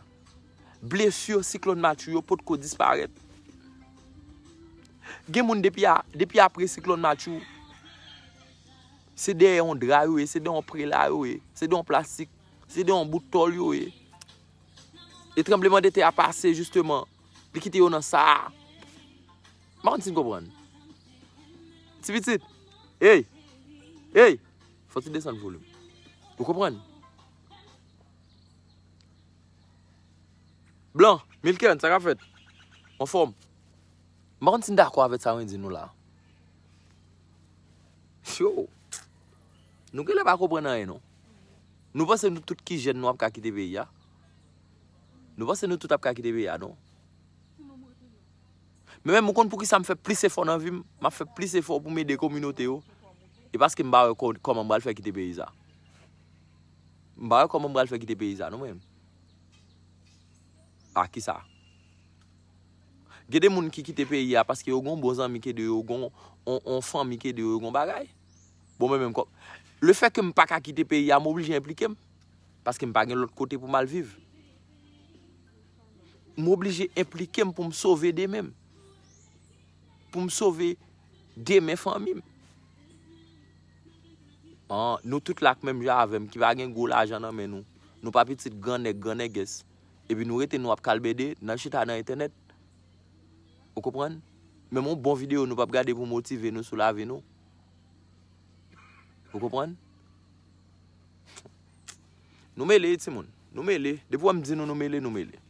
Blesi siklòn Matthew yo potko disparèt. Gen moun depi a, depi apre siklòn Matthew, se dèyè yon dra yo ye, se dèyè yon prela yo ye, se dèyè yon plastik, se dèyè yon bout tòl yo ye. E tranblemanntè a pase, jisteman, li kite yo nan sa a. M pa konn si n konprann. Ti pitit, ey, ey, fò ti desann volim. Ou konprann? Blan, Milken, sa k ap fèt? Anfòm? M pa konn si n dakò avèk sa mwen di nou la. Yo! Nou genlè pa konprann anyen, non. Nou panse nou tout ki jèn nou ap ka kite peyi a? Nou panse nou tout ap ka kite peyi a, non? Men menm, ou konn poukisa m fè plis efò nan vi m? M ap fè plis efò pou m ede kominote yo. E paske m pa wè kò-, kòman m pral fè kite peyi sa. M pa wè kòman m pral fè kite peyi sa, non, menm. A kisa? Gen de moun ki kite peyi a paske yo gen yon bon zanmi ki ede yo, yo gen yon, yon, yon fanmi ki ede yo, yo gen yon bagay. Bon, mwen menm kò-, lefètke m pa ka kite peyi a, m oblije enplike m. Paske m pa gen lòt kote pou m al viv. M oblije enplike m pou m sove demen m. Pou m sove demen fanmi m. An, nou tout la k menm jan avè m, ki pa gen gwo lajan nan men nou. Nou pa pitit gran nèg, gran nègès. Epi nou rete, nou ap kalbede, n al chita nan entènèt. Ou konprann? Menm yon bon videyo nou p ap gade pou motive nou sou lavi nou. Ou konprann? Nou mele, timoun. Nou mele. Depi w wè m di nou, nou mele, nou mele.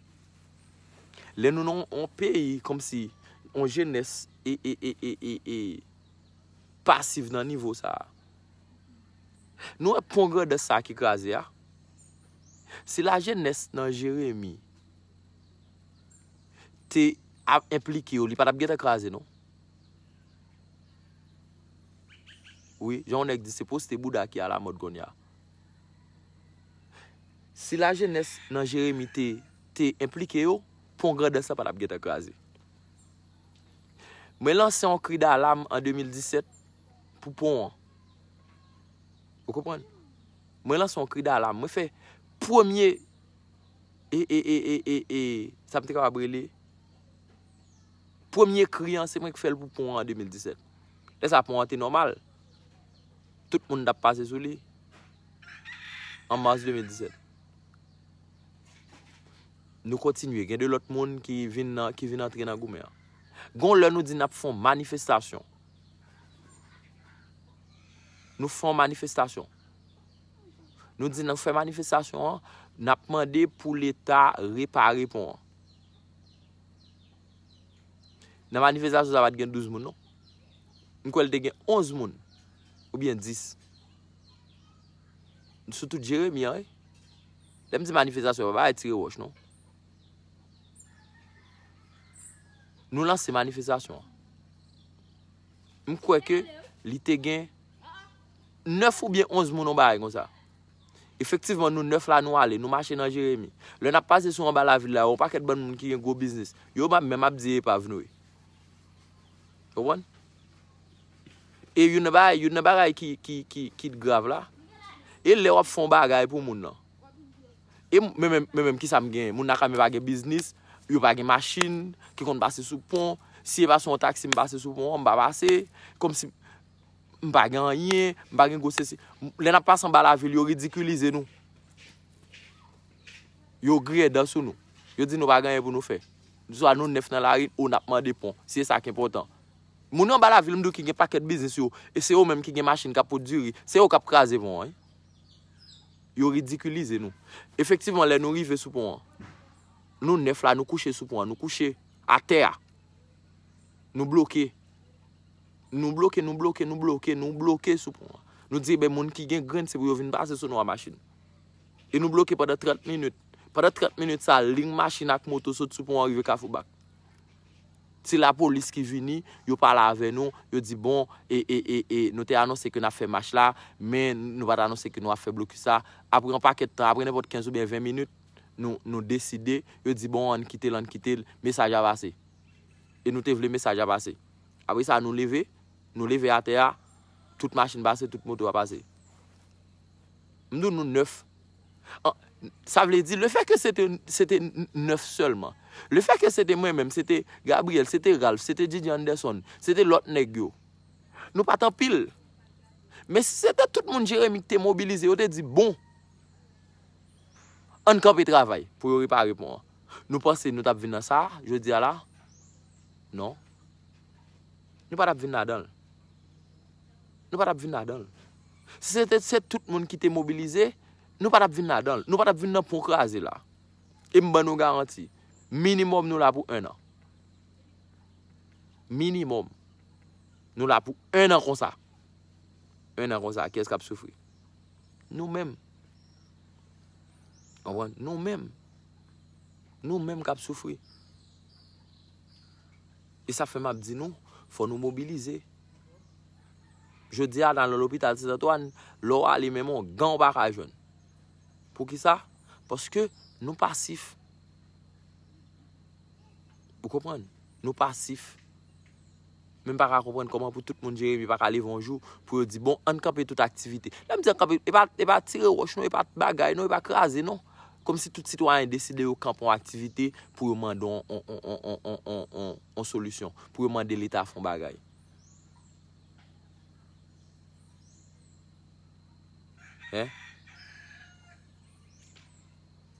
Lè nou nan yon peyi kòmsi yon jenès e, e, e, e, e, e pasiv nan nivo sa a. Nou wè pon Grandans sa a ki kraze a? Si lajenès nan Jeremi te ap enplike yo, li pa t ap gentan kraze, non. Wi, jan yon nèg di, se poste bouda ki alamòd kounye a. Si lajenès nan Jeremi te, te enplike yo, pon Grandans lan pa t ap gentan kraze. Mwen lanse yon kri dalam an de mil disèt pou pon an. Ou konprann? Mwen lanse yon kri dalam. Mwen fè premye E, e, e, e, e, e, sa m te kapab rele. Premye kri an, se mwen ki fè l pou pon an an de mil disèt. Lè sa pon an te nòmal. Tout moun t ap pase sou li. An mas de mil disèt. Nou kontinye. Gen de lòt moun ki vin nan, ki vin antre nan goumen an. Gon lè nou di n ap fè yon manifestasyon. Nou fè yon manifestasyon. Nou di n ap fè manifestasyon an, n ap mande pou Leta repare pon an. Nan manifestasyon sa pa t gen douz moun non. M kwè l te gen onz moun. Oubyen dis. Sou tout Jeremi an, wi. Lè m di manifestasyon, pa bagay tire wòch non. Nou lanse manifestasyon an. M kwè ke li te gen nèf oubyen onz moun yon bagay konsa. Efektivman, nou nèf la, nou ale, nou mache nan Jeremi. Lè n ap pase sou anba lavil la, yon pakèt bann moun ki gen gwo biznis. Yo menm ap di epav nou ye. Konprann? E youn nan bagay, youn nan bagay ki, ki, ki, ki grav la, e lè w ap fè yon bagay pou moun nan. E m- men menm, men menm, kisa m genyen? Moun nan kanmenm pa gen biznis, yo pa gen machin ki konn pase sou pon. Si e pa sou yon taksi m pase sou pon an, m pa pase. Kòmsi m pa gen anyen, m pa gen gwo sesi. Lè n ap pase anba lavil, yo ridikilize nou. Yo griyen dan sou nou. Yo di nou pa gen anyen pou nou fè. Swa nou nèf nan lari, ou n ap mande pon. Si e sa k enpòtan. Moun yo anba lavil, m di w ki gen pakèt biznis yo, e se yo menm ki gen machin k ap pot diri, se yo k ap kraze pon an, wi. Yo ridikilize nou. Efektivman, lè nou rive sou pon an, nou nèf la, nou kouche sou pon an, nou kouche atè a. Nou bloke. Nou bloke, nou bloke, nou bloke, nou bloke sou pon an. Nou di, ben, moun ki gen grenn, se pou yo vin pase sou nou a machin. E nou bloke pandan trant minit. Pandan trant minit sa, liy machin ak moto sot sou pon an rive Kafou Bak. Se lapolis ki vini, yo pale avè nou, yo di, bon, e, e, e, e, nou te anonse ke n ap fè mach la, men nou pa t anonse ke nou ap fè blokis la. Apre yon pakèt tan, apre nenpòt kenz oubyen ven minit, nou, nou deside, yo di, bon, ann kite l, ann kite l, mesaj la pase. E nou te vle mesaj la pase. Apre sa, nou leve, nou leve atè a, tout machin pase, tout moto a pase. M di w nou nèf. An- sa vle di, le fè ke se te, se te n- nèf sèlman, le fè ke se te mwen menm, se te Gabriel, se te Ralph, se te Didi Anderson, se te lòt nèg yo, nou pa t anpil. Men si se te tout moun Jeremi ki te mobilize, yo te di, bon, ann kanpe travay pou yo repare pon an. Nou panse nou t ap vin nan sa, jodi a la? Non. Nou pa t ap vin ladan l. Nou pa t ap vin ladan l. Si se te se tout moun ki te mobilize, nou pa t ap vin ladan l. Nou pa t ap vin nan pon kraze la. E m ban nou garanti, minimòm nou la pou en an. Minimòm. Nou la pou en an konsa. En an konsa, kiyès k ap soufri? Nou menm. Konprann? Nou menm. Nou menm k ap soufri. E sa fè m ap di nou, fò nou mobilize. Jodi a, nan lopital Sentantwàn, lè w ale menm yon gan w pa ka jwenn. Poukisa? Paske nou pasif. Ou konprann? Nou pasif. Men m pa ka konprann kòman pou tout moun Jeremi pa ka leve yon jou pou yo di, bon, ann kanpe tout aktivite. Lè m di ann kanpe, e pa, e pa tire wòch non, e pa bagay non, e pa kraze non. Kòmsi tout sitwayen deside yo kanpe yon aktivite pou yo mande yon, yon, yon solisyon, pou yo mande Leta fè yon bagay. Hein?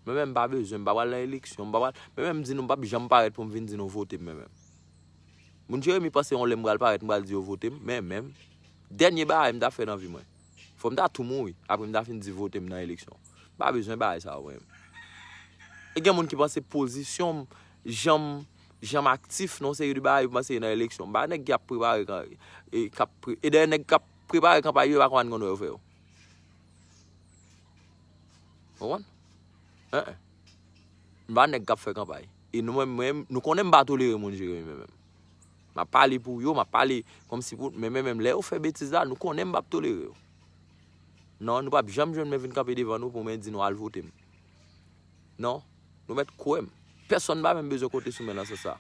Mwen menm m pa bezwen, m pa pral nan eleksyon, m pa pral, mwen menm m di nou m p ap janm parèt pou m vin di nou vote m, mwen menm. Moun Jeremi panse yon lè m pral parèt, m pral di yo vote m, men menm. Dènye bagay m ta fè nan vi mwen. Fò m ta tou mouri, apre m ta fin di vote m nan eleksyon. M pa bezwen bagay sa yo, mwen menm. E gen moun ki panse pozisyon m, jan m, jan m aktif nan yon seri de bagay, yo panse nan eleksyon. M pa nèg k ap prepare kan- e k ap pre- e dayè nèg k ap prepare kanpay yo, yo pa konn wè yo fè yo. Konprann? Hein, hein. M pa nèg k ap fè kanpay. E nou menm, mwen, nou konnen m pa tolere moun Jeremi menm. M ap pale pou yo, m ap pale kòmsi pou, men, men menm lè yo fè betiz la, nou konnen m p ap tolere yo. Non, nou p ap janm jwenn mwen vin kanpe devan nou pou mwen di nou al vote m. Non, nou mèt kwè m. Pèsonn pa menm bezwen konte sou mwen nan sans sa.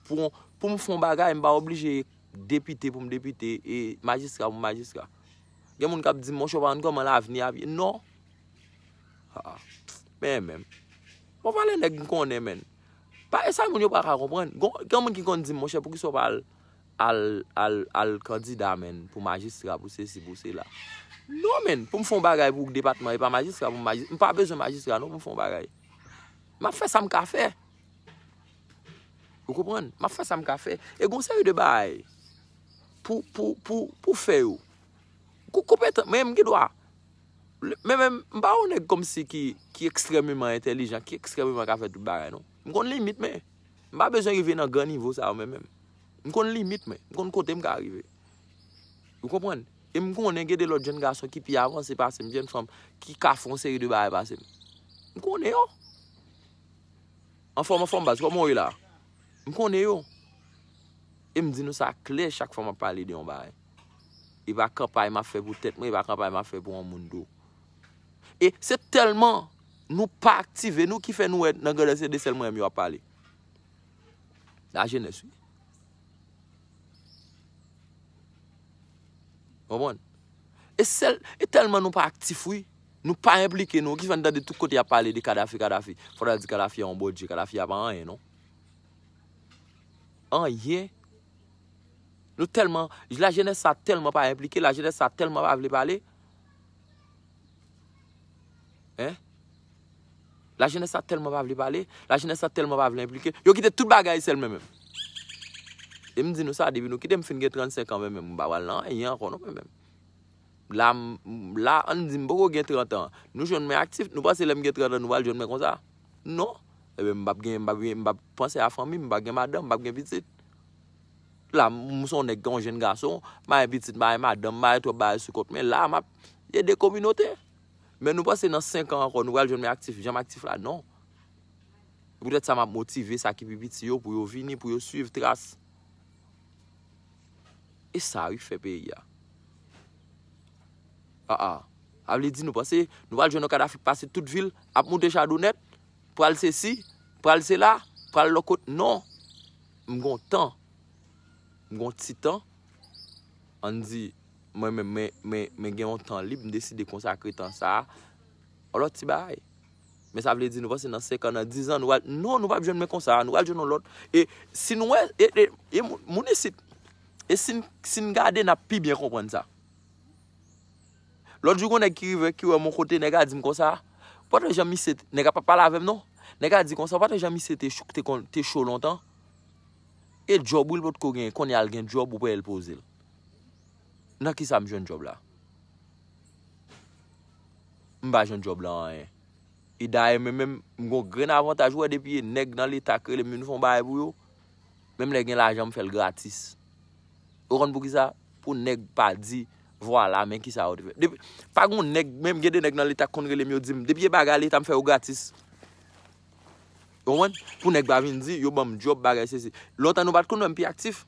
Pou, pou m fè yon bagay, m pa oblije depite pou m depite, e majistra pou m majistra. Gen moun k ap di m, monchè, w pa konn kòman lavni ap ye. Non. Ah, ah. Men, men. Bon, valè nèg m konnen, men. Pa, e sa moun yo pa ka konprann. Gon, gen moun ki konn di m, monchè, poukisa w pa al, al, al, al kandida, men, pou majistra, pou sesi, pou sela. Non, men, pou m fè yon bagay pou depatman, e pa majistra, pou m majis-, m pa bezwen majistra, non, pou m fè yon bagay. M ap fè sa m ka fè. Ou konprann? M ap fè sa m ka fè. E gon seri de bagay pou, pou, pou, pou fè yo. Kou konpetan, men m gen dwa. Men, men, m pa yon nèg kòmsi ki, ki ekstrèmeman entèlijan, ki ekstrèmeman ka fè tout bagay, non. M konn limit, men. M pa bezwen rive nan gran nivo sa yo, men, men. M konn limit, men. M konn kote m ka rive. Ou konprann? E m konnen gen de lòt jèn gason ki pi avanse pase m, jèn fanm ki ka fè yon seri de bagay pase m. M konnen yo. Anfòm, anfòm, baz, kòman w ye la? M konnen yo. E m di nou sa klè chak fwa m ap pale de yon bagay. E pa kanpay m ap fè pou tèt mwen, e pa kanpay m ap fè pou yon moun tou. E se tèlman nou pa aktive nou ki fè nou wè nan Grandans se de sèl mwen menm yo ap pale. Lajenès, wi. Konprann? E sèl, e tèlman nou pa aktif, wi. Nou pa enplike nou. Ki fè n tande tout kote y ap pale de Kadafi, Kadafi. Fò n al di Kadafi a yon bondye. Kadafi a pa anyen, non. Anyen. Nou tèlman, lajenès sa tèlman pa enplike, lajenès sa tèlman pa vle pale. Hein? Lajenès sa tèlman pa vle pale, lajenès sa tèlman pa vle enplike. Yo kite tout bagay sèl mwen menm. E m di nou sa, depi nou kite m fin gen trannsenk an, mwen menm, m pa pral nan anyen ankò, non, mwen menm. La, m, la, ann di m poko gen trant an. Nou jwenn mwen aktif, nou panse lè m gen trant an, nou pral jwenn mwen konsa? Non. Ebyen, m p ap gen, m p ap gen, m p ap panse a fanmi m, m p ap gen madanm, m p ap gen pitit. La, m se yon nèg, yon jèn gason, m pa gen pitit, m pa gen madanm, m pa gen twòp bagay sou kont mwen. La, m ap ede kominote. Men nou panse nan senk an ankò, nou pral jwenn mwen aktif, jan m aktif la? Non. E poutèt sa, m ap motive sa ki pi piti yo pou yo vini, pou yo swiv tras. E sa, wi, fè peyi a. A, a. Sa vle di nou panse, nou pral jwenn yon Kadafi k pase tout vil, ap moute chadonèt, pral sesi, pral sela, pral lòt kote. Non. M gon tan. M gon ti tan. Ann di, mwen menm, men, men, men gen yon tan lib, m deside konsakre tan sa a. Yon lòt ti bagay. Men sa vle di nou panse nan senk an, nan diz an, nou pral, non, nou p ap jwenn mwen konsa, nou pral jwenn yon lòt. E si nou wè, e, e, e moun, moun isit, e si n, si n gade, n ap pi byen konprann sa. Lòt jou, gon nèg ki rive, ki wè m yon kote, nèg a di m konsa, "Ou pa t wè jan misye te," nèg a p ap pale avè m, non. Nèg a di konsa, "Ou pa t wè jan misye te cho, te kon, te cho lontan? E djòb, wi, l potko genyen, kounye a l gen djòb, ou pa wè l poze l." Nan ki sa m jwenn djòb la? M pa jwenn djòb la anyen. E dayè, mwen menm, m gon grenn avantaj, ou wè, depi e nèg nan Leta k rele m vin fè yon bagay pou yo, menm lè gen lajan, m fè l gratis. Ou konn poukisa? Pou nèg pa di, "Vwala, men kisa yo te fè." Depi, pa gon nèg, menm gen de nèg nan Leta k konn rele m, yo di m, "Depi e bagay Leta, m fè yo gratis." Ou konprann? Pou nèg pa vin di, "Yo ban m djòb, bagay sesi." Lontan nou pa t konn wè m pi aktif.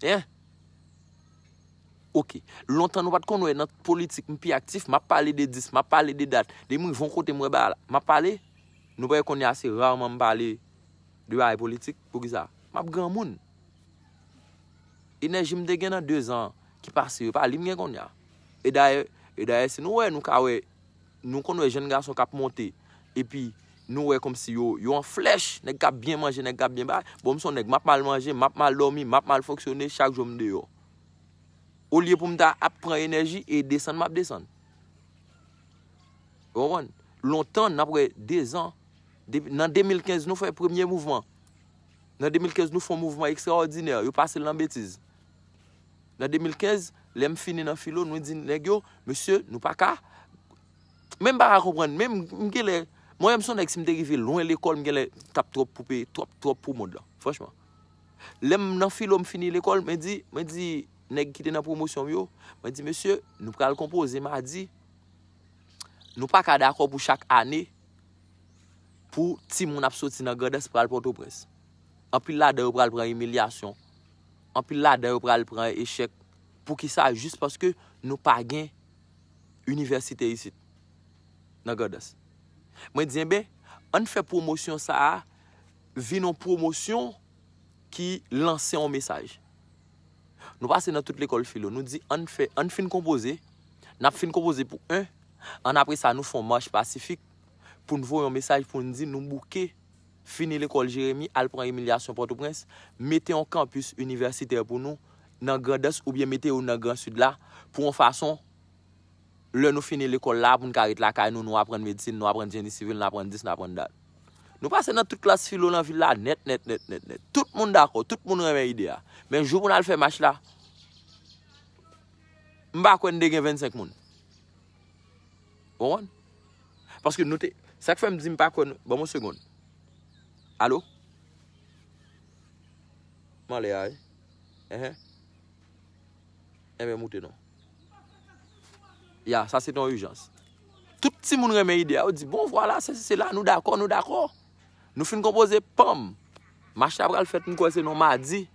Hein? Ok. Lontan nou pa t konn wè nan politik m pi aktif, m ap pale de dis, m ap pale de dat. Depi m rive yon kote m wè bagay la, m ap pale. Nou pa wè kounye a se raman m pale de bagay politik. Poukisa? M ap granmoun. Enèji m te gen nan dezan ki pase yo pa li m gen kounye a. E dayè, e dayè, si nou wè, nou ka wè, nou konn wè jèn gason k ap monte, epi nou wè kòmsi yo, yo an flèch, nèg k ap byen manje, nèg k ap byen bay. Bon, m se yon nèg, m ap mal manje, m ap mal dòmi, m ap mal fonksyone, chak jou m deyò. Olye pou m ta ap pran enèji e desann, m ap desann. Ou konprann? Lontan, n ap wè dezan. Depi, nan de mil kenz, nou fè premye mouvman. Nan de mil kenz, nou fè yon mouvman ekstraòdinè. Yo pase l nan betiz. Nan de mil kenz, lè m fini nan filo, nou di nèg yo, "Mesye, nou pa ka." Men m pa ka konprann. Men m, m genlè, mwen menm, se yon nèg, si m te rive lwen lekòl, m genlè t ap twòp pou peyi, twòp, twòp pou mond lan. Franchman. Lè m nan filo, m fini lekòl, mwen di, mwen di nèg ki te nan pwomosyon m yo, mwen di, "Mesye, nou pral konpoze madi." Nou pa ka dakò pou chak ane, pou timoun ap soti nan Grandans pral Pòtoprens. Anpil ladan yo pral pran imilyasyon. Anpil ladan yo pral pran echèk. Poukisa? Jis paske nou pa gen inivèsite isit, nan Grandans. Mwen di, enben, ann fè pwomosyon sa a vin yon pwomosyon ki lanse yon mesaj. Nou pase nan tout lekòl filo, nou di, ann fè, ann fin konpoze, n ap fin konpoze pou en, Ann apre sa, nou fè yon mach pasifik pou n voye yon mesaj pou n di nou bouke fini lekòl Jeremi, al pran imilyasyon Pòtoprens, mete yon kanpis inivèsitè pou nou nan Grandans oubyen mete youn nan Gran Sid la pou yon fason lè nou fini lekòl la, pou n ka ret lakay nou, nou aprann medsin, nou aprann jeni sivil, nou aprann dis, nou aprann dat. Nou pase nan tout klas filo nan vil la nèt, nèt, nèt, nèt, nèt. Tout moun dakò, tout moun renmen ide a. Men jou pou n al fè mach la, m pa kwè n te gen vennsenk moun. Ou konprann? Paske nou te, sa k fè m di m pa kwè nou, ban m yon segonn. Alo? M anlè a, wi. Enhen. Enben, moute non. Ya, sa se te yon ijans. Tout timoun renmen ide a, yo di, bon, vwala, se, se la, nou dakò, nou dakò. Nou fin konpoze, panm. Mach la pral fèt, m kwè se nan madi.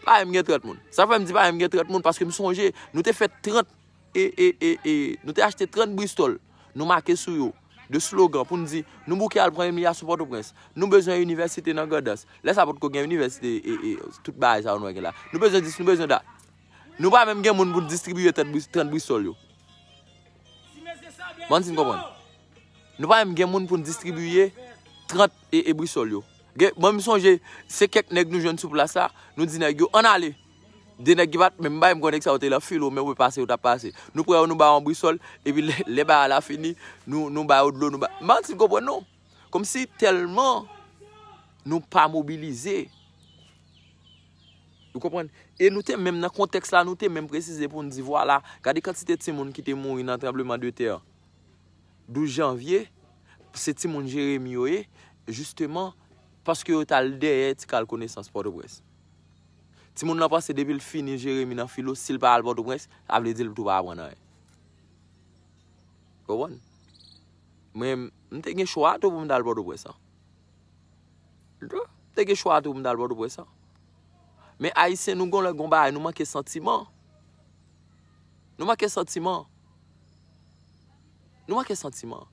Pa menm gen trant moun. Sa fè m di pa menm gen trant moun, paske m sonje, nou te fè trant, e, e, e, e, nou te achte trant bristòl. Nou make sou yo de slogan pou n di, nou bouke al pran imilyasyon Pòtoprens. Nou bezwen inivèsite nan Grandans. Lè sa potko gen inivèsite, e, e, tout bagay sa yo nou wè gen la. Nou bezwen dis, nou bezwen dat. Nou pa menm gen moun pou n distribiye trant bri-, trant bristòl yo. Bann si n konprann. Nou pa menm gen moun pou n distribiye trant e, e brisòl yo. Gen, mwen, m sonje, se kèk nèg nou jwenn sou plas la, nou di nèg yo, ann ale. De nèg ki pa t menm bay, m konnen sa yo te lan filo, men ou pase, yo t ap pase. Nou pran yo, nou ba yo yon brisòl, epi lè, lè bagay la fini, nou, nou ba yo dlo, nou ba, m pa konn si n konprann non. Kòmsi tèlman nou pa mobilize. Ou konprann? E nou te menm nan kontèks la, nou te menm presize pou n di, vwala, gade kantite timoun ki te mouri nan tranbleman de tè douz janvye, se timoun Jeremi yo ye, jisteman, paske yo t al dèyè ti kal konesans Pòtoprens. Timoun nan panse depi l fini Jeremi nan filo, si l pa al Pòtoprens, sa vle di l tou pa aprann anyen. Konprann? Mwen, m te gen chwa tou pou m t al Pòtoprens an. Tou, m te gen chwa tou pou m t al Pòtoprens an. Men Ayisyen, nou gon lè gon bagay, nou manke santiman. Nou manke santiman. Nou manke santiman.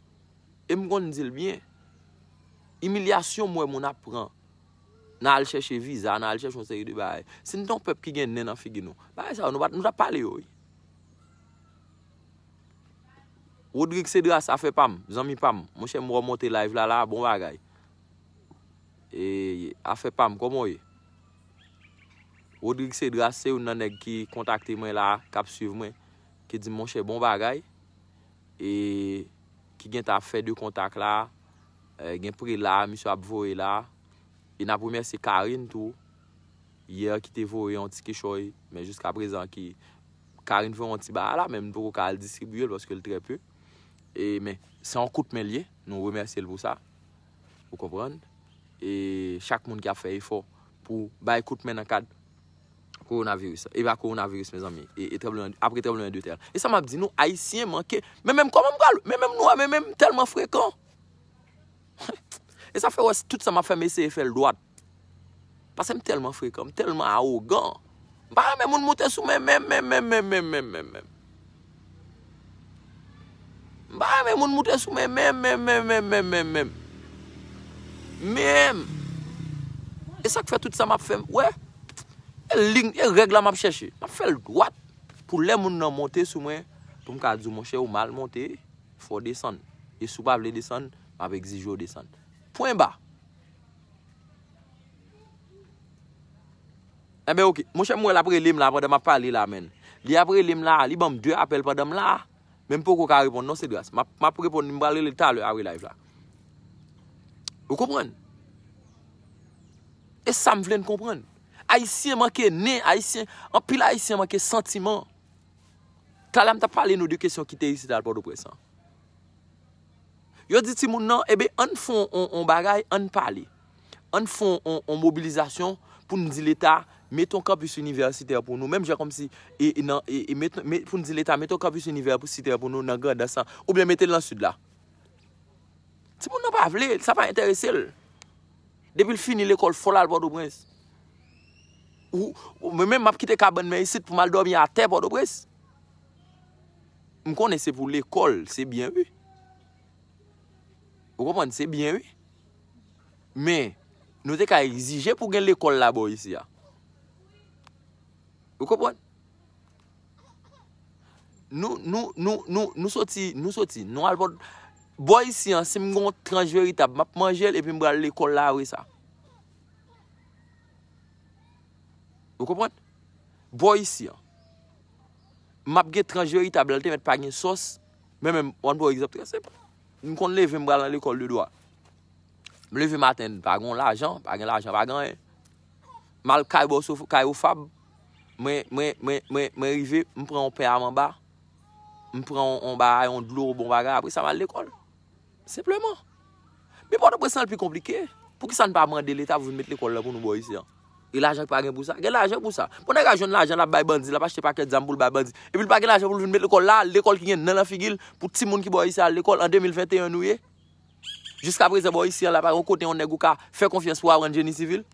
E m konn di l byen. Imilyasyon m wè moun ap pran. Nan al chèche viza, nan al chèche yon seri de bagay. Si n te yon pèp ki gen nen nan figi nou, bagay sa yo, nou pa t, nou t ap pale yo, wi. Rodrigue Cedras, afè pa m, zanmi pa m. Monchè, m wè w monte live la, la, bon bagay. E, afè pa m, kòman w ye? Rodrigue Cedras, se youn nan nèg ki kontakte mwen la, k ap swiv mwen, ki di m, monchè, bon bagay. E, ki gentan ap fè de kontak la, e, gen prela, misye ap voye la. E n ap remèsye Karine tou, yè ki te voye yon ti kichòy, men jiska prezan ki Karine voye yon ti bagay la, men m poko ka al distribiye l paske l trè pe. E, men, se yon kout men l ye, nou remèsye l pou sa. Ou konprann? E chak moun ki ap fè efò pou bay kout men nan kad kowonaviris la. E pa kowonaviris, mezanmi. E, e tranbleman, apre tranbleman de tè. E sa m ap di nou, Ayisyen manke. Men menm kòman m pral, men menm nou a, men menm tèlman frekan. E sa fè wè tout sa m ap fè, m eseye fè l dwat. Paske m tèlman frekan, m tèlman awogan. M pa renmen moun moute sou mwen menm, menm, menm, menm, menm, menm, menm, menm. M pa renmen moun moute sou mwen menm, menm, menm, menm, menm, menm, menm. Menm. E sa k fè tout sa m ap fè, m, wè. E liy, e règ la m ap chèche. M ap fè l dwat. Pou lè moun nan monte sou mwen, pou m ka di w, monchè, ou mal monte, fò w desann. E si w pa vle desann, m ap egzije w desann. Pwen ba. Enben, oke. Monchè, m wè l ap rele m la pandan m ap pale la, menn. Li ap rele m la, li ban m de apèl pandan m la. Men m poko ka reponn non, Cedras. M ap, m ap reponn, m pral rele l talè apre live la. Ou konprann? E sa m vle n konprann. Ayisyen manke nen, Ayisyen, anpil Ayisyen manke santiman. Talè m t ap pale nou de kesyon kite isit al Pòtoprens lan. Yo di timoun nan, ebe, ann fè on, on bagay, ann pale. Ann fè on, on mobilizasyon pou n di Leta, mete on kanpis inivèsitè pou nou. Menm jan kòmsi, e, e nan, e, e met, met, pou n di Leta, mete on kanpis inivèsitè pou nou nan Grandans lan. Oubyen mete l nan Sid la. Timoun nan pa vle, sa pa enterese l. Depi l fini lekòl, fò l al Pòtoprens. Ou, ou, mwen menm, m ap kite kabann mwen isit pou m al dòmi atè Pòtoprens. M konnen se pou lekòl, se byen, wi. Ou konprann, se byen, wi. Men, nou te ka egzije pou gen lekòl la bò isi a. Ou konprann? Nou, nou, nou, nou, nou soti, nou soti. Nou al bò, bò isi an, si m gon tranch veritab, m ap manje l epi m pral lekòl la apre sa. Ou konprann? Bò isi an. M ap gen tranch veritab la, l te mèt pa gen sòs. Men menm, m ap ba w egzanp trè senp. M konn leve m pral nan lekòl de dwa. M leve maten, pa gen lajan, pa gen lajan, pa gen anyen. M al kay bòso, kay Ofab. Mwen, mwen, mwen, mwen, mwen rive, m pran yon pen a manba. M pran yon, yon bagay, yon dlo, bon bagay. Apre sa, m al lekòl. Senpleman. Men Pòtoprens lan pi konplike. Poukisa n pa mande Leta pou vin met lekòl la pou nou bò isi an? E lajan ki pa gen pou sa? Gen lajan pou sa. Pou nèg la jwenn lajan, l ap bay bandi, l ap achte pakèt zam pou l bay bandi. Epi l pa gen lajan pou l vin met lekòl la, lekòl ki gen nan nan figi l, pou timoun ki bò isi a al lekòl an de mil venteyen nou ye. Jiskaprezan, bò isi an la, pa gen kote yon nèg ou ka fè konfyans pou aprann jeni sivil.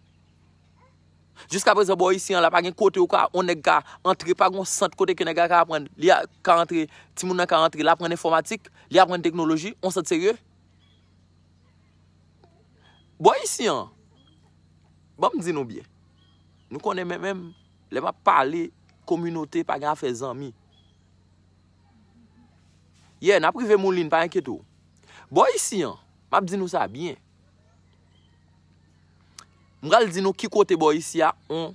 Jiskaprezan, bò isi an la, pa gen kote ou ka, yon nèg ka antre, pa gen yon sant kote ke nèg la ka aprann, li a, ka antre, timoun nan ka antre, l aprann enfòmatik, li aprann teknoloji, yon sant serye. Bò isi an, ban m di nou byen. Nou konnen men menm, lè m ap pale, kominote pa gen afè zanmi. Yeah, n ap rive Moulin, pa enkyete w. Bò isi an, m ap di nou sa byen. M pral di nou ki kote bò isi a, on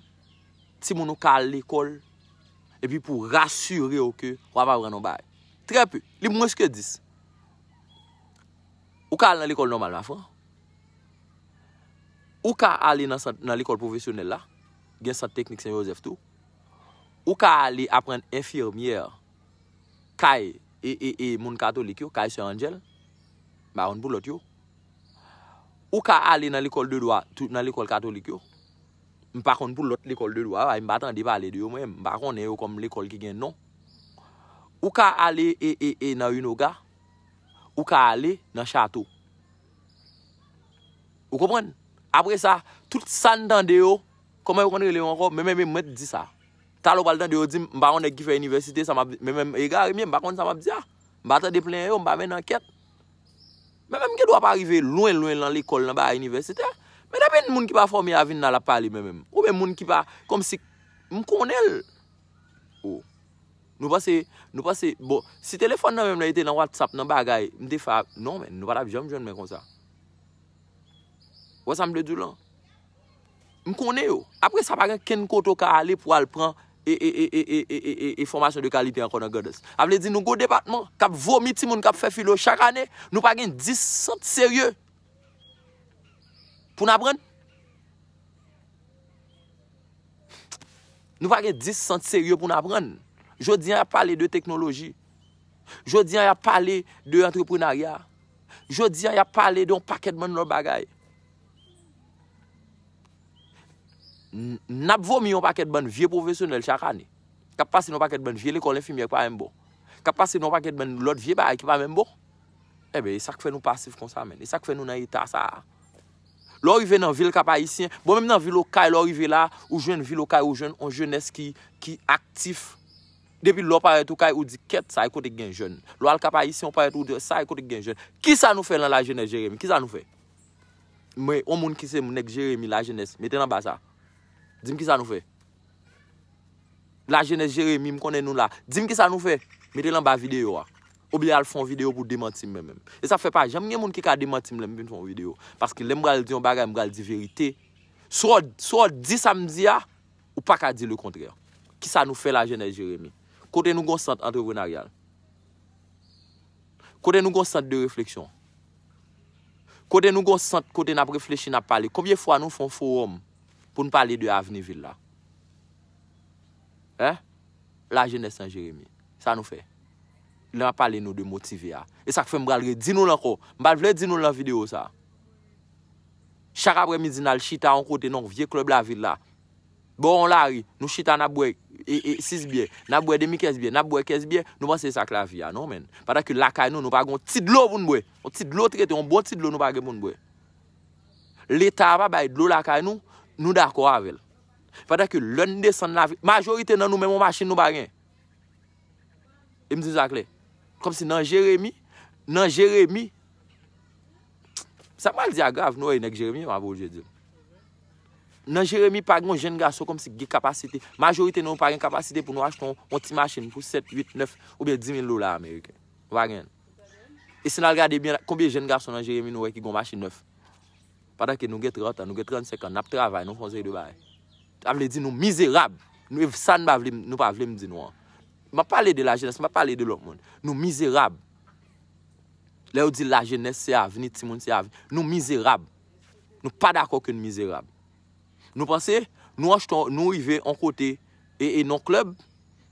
timoun ou ka al lekòl, epi pou rasire w ke w ap aprann yon bagay. Trè pe, li mwens ke dis. Ou ka al nan lekòl nòmal Mafran. Ou ka ale nan sant, nan lekòl pwofesyonèl la. Gen sant teknik Sen Jozèf tou. Ou ka ale aprann enfimyè kay e, e, e moun katolik yo, kay Sè Angel. M pa konn pou lòt yo. Ou ka ale nan lekòl de dwa, tou, nan lekòl katolik yo. M pa konn pou lòt lekòl de dwa, m pa tande pale de yo, mwen, m pa konnen yo kòm lekòl ki gen non. Ou ka ale e, e, e nan Unoga, ou ka ale nan Chato. Ou konprann? Apre sa, tout sa n tande yo, kòman yo konn rele yo ankò? Men, men, men, mwen t di sa. Talè w pral tande yo di m, m pa yon nèg ki fè inivèsite, sa m ap di, men, men, egare m ye, m pa konn sa m ap di a. M pa tande plenyen yo, m pa mennen ankèt. Men, men, m gen dwa pa rive lwen, lwen nan lekòl, nan bagay inivèsitè. Men depi moun ki pa fòme a vin la, l ap pale, men, men. Oubyen moun ki pa, kòmsi, m konnen l. Oh. Nou panse, nou panse, bon, si telefòn nan menm nan te nan WhatsApp, nan bagay, m te fè, non, men, nou pa t ap janm jwenn mwen konsa. Ou wè sa m vle di w lan? M konnen yo. Apre sa, pa gen kenn kote w ka ale pou al pran e, e, e fòmasyon de kalite ankò nan Grandans. Sa vle di nou gon depatman k ap vomi timoun k ap fè filo chak ane, nou pa gen dis sant serye pou n aprann. Nou pa gen dis sant serye pou n aprann. Jodi a, y ap pale de teknoloji. Jodi a, y ap pale de antreprenarya. Jodi a, y ap pale de yon pakèt bann lòt bagay. N, n ap vomi yon pakèt bann vye pwofesyonèl chak ane. K ap pase nan yon pakèt bann vye lekòl enfimyè ki pa menm bon. K ap pase nan yon pakèt bann lòt vye bagay ki pa menm bon. Enben, e sa k fè nou pasif konsa, menn. E sa k fè nou nan eta sa a. Lè w rive nan vil Kap Ayisyen, bon, menm nan vil Okay, lè w rive la, ou jwenn vil Okay, ou jwenn yon jenès ki, ki aktif. Depi lè w parèt Okay, ou di, "Kèt, sa e kote k gen jèn." Lè w al Kap Ayisyen, ou parèt, ou di, "Sa e kote k gen jèn." Kisa nou fè lan lajenès Jeremi? Kisa nou fè? Mwen, yon moun ki se nèg Jeremi, lajenès, mete l anba sa. Di m kisa nou fè. Lajenès Jeremi, m konnen nou la. Di m kisa nou fè. Mete l anba videyo a. Oubyen al fè yon videyo pou demanti m mwen menm. E sa fè pa janm gen moun ki ka demanti m lè m vin fè yon videyo. Paske lè m pral di yon bagay, m pral di verite. Si w, si w di sa m di a, ou pa ka di lekontrè. Kisa nou fè lajenès Jeremi? Kote nou gon sant antreprenaryal? Kote nou gon sant de refleksyon? Kote nou gon sant kote n ap reflechi, n ap pale? Konbyen fwa nou fè yon fowòm pou n pale de avni vil la? Hein? Lajenès lan Jeremi. Sa nou fè? Lè m ap pale nou de motive a. E sa k fè m pral redi nou l ankò. M pa t vle di nou l nan videyo sa. Chak aprèmidi, n al chita yon kote nan yon vye klèb lavil la. Bò yon lari, nou chita, n ap bwè, e, e, sis byè, n ap bwè demi kès byè, n ap bwè kès byè, nou panse se sa k lavi a. Non, menn. Pandan ke lakay nou, nou pa gen yon ti dlo pou n bwè. Yon ti dlo trete, yon bon ti dlo nou pa gen pou n bwè. Leta a pa bay dlo lakay nou, nou dakò avè l. Pandan ke lè n desann lavil, majorite nan nou, menm yon machin nou pa gen. E m di sa klè. Kòmsi nan Jeremi, nan Jeremi, sa m pral di a grav, nou wè nèg Jeremi, m ap oblije di l. Nan Jeremi, pa gen yon jenn gason kòmsi ki gen kapasite. Majorite nan nou pa gen kapasite pou nou achte yon, yon ti machin pou sèt, uit, nèf oubyen dis mil dola ameriken. Nou pa gen. E si n al gade byen, konbyen jenn gason nan Jeremi nou wè ki gen yon machin nèf? Pandan ke nou gen trant an, nou gen trannsenk an, n ap travay, nou fè yon seri de bagay. Sa vle di nou mizerab. Nou, e sa n pa vle, nou pa vle m di nou an. M ap pale de lajenès, m ap pale de lòt moun. Nou mizerab. Lè yo di lajenès se avni, timoun se avni. Nou mizerab. Nou pa dakò ke n mizerab. Nou panse, nou achte, nou rive yon kote e, e nan klèb,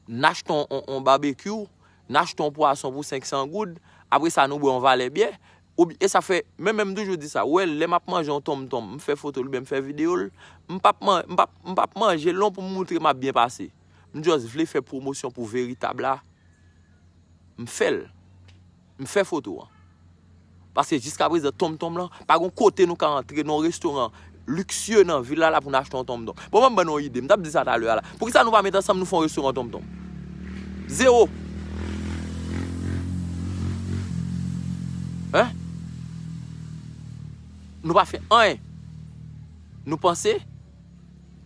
n achte yon, yon, yon babekyou, n achte yon pwason pou senk san goud, apre sa nou bwè yon valè byè, ou, e sa fè, men, men m toujou di sa, ou wè, lè m ap manje yon tonmtonm, m fè foto l oubyen m fè videyo l, m p ap man-, m p ap, m p ap manje l non pou m moutre m ap byen pase. M just vle fè pwomosyon pou veritab la. M fè l. M fè foto an. Paske jiskaprezan, tonmtonm lan, pa gen kote nou ka antre nan yon restoran liksye nan vil la, la pou n achte yon tonmtonm. Bon, ban m ban nou yon ide. M t ap di sa talè a la. Poukisa nou pa met ansanm nou fè yon restoran tonmtonm? Zewo. Hein? Nou pa fè anyen. Nou panse,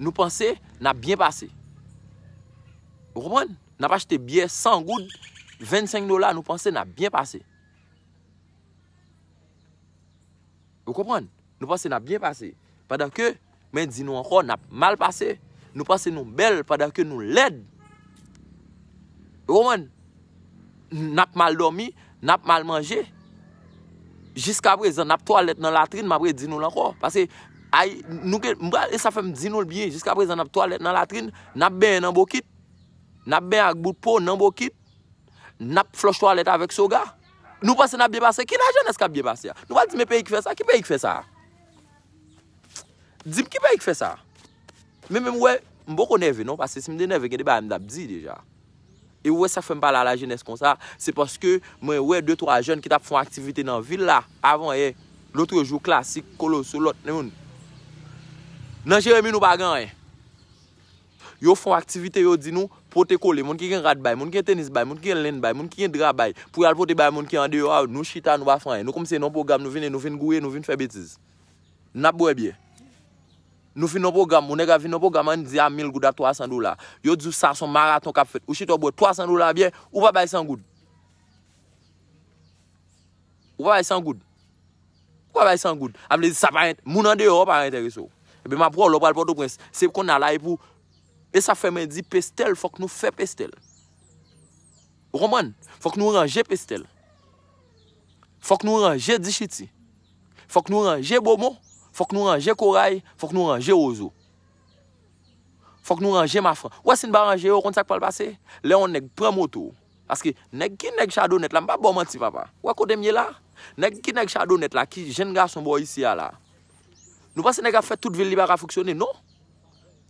nou panse n ap byen pase. Ou konprann? N ap achte byè san goud, vennsenk dola, nou panse n ap byen pase. Ou konprann? Nou panse n ap byen pase. Pandan ke, men di nou ankò, n ap mal pase. Nou panse nou bèl pandan ke nou lèd. Ou konprann? N ap mal dòmi, n ap mal manje. Jiskaprezan, n ap twalèt nan latrin, m ap redi nou l ankò. Paske, ay, nou gen, m pral, e sa fè m di nou l byen, jiskaprezan, n ap twalèt nan latrin, n ap benyen nan bokit, n ap benyen ak bout po, nan bokit, n ap flòch twalèt avèk soga. Nou panse n ap byen pase? Ki lajenès k ap byen pase a? Nou pral di, men peyi k fè sa? Ki peyi k fè sa? Di m ki peyi k fè sa? Men, men m wè, m poko nève non, paske si m te nève, gen de bagay m t ap di deja. E ou wè sa k fè m pale a lajenès konsa, se paske mwen wè de twa jèn ki t ap fè yon aktivite nan vil la, avan yè, lotrejou, Klasik, Koloso, lòt moun. Nan Jeremi, nou pa gen anyen. Yo fè yon aktivite, yo di nou, pote kole, moun ki gen rad bay, moun ki gen tenis bay, moun ki gen lenn bay, moun ki gen dra bay, pou y al pote bay moun ki andeyò a, nou chita, nou pa fè anyen. Nou kòmsi se nan pwogram, nou vin, nou vin gouye, nou vin fè betiz. N ap bwè byè. Nou vin nan pwogram, yon nèg ap vin nan pwogram, ann di a mil goud, a twa san dola. Yo di w sa se yon maraton k ap fèt. Ou chita w bwè twa san dola byè, ou pa bay san goud. Ou pa bay san goud. Ou pa bay san goud. A vle di sa pa ent-, moun andeyò pa enterese w. Ebyen, m ap wè w lè w pral Pòtoprens. Se konnya la, e pou, e sa fè mwen di Pestèl, fòk nou fè Pestèl. Ou konprann? Fòk nou ranje Pestèl. Fòk nou ranje Dichiti. Fòk nou ranje Bomon. Fòk nou ranje Koray. Fòk nou ranje Wozo. Fòk nou ranje Mafran. Ou wè si n pa ranje yo, ou konn sa k pral pase? Lè yon nèg pran moto. Paske nèg ki nèg Chadonèt la, m pa ba w manti, papa. Ou wè kote m ye la? Nèg ki nèg Chadonèt la, ki jenn gason bò isi a la. Nou panse nèg ap fè tout vil li pa ka fonksyone? Non.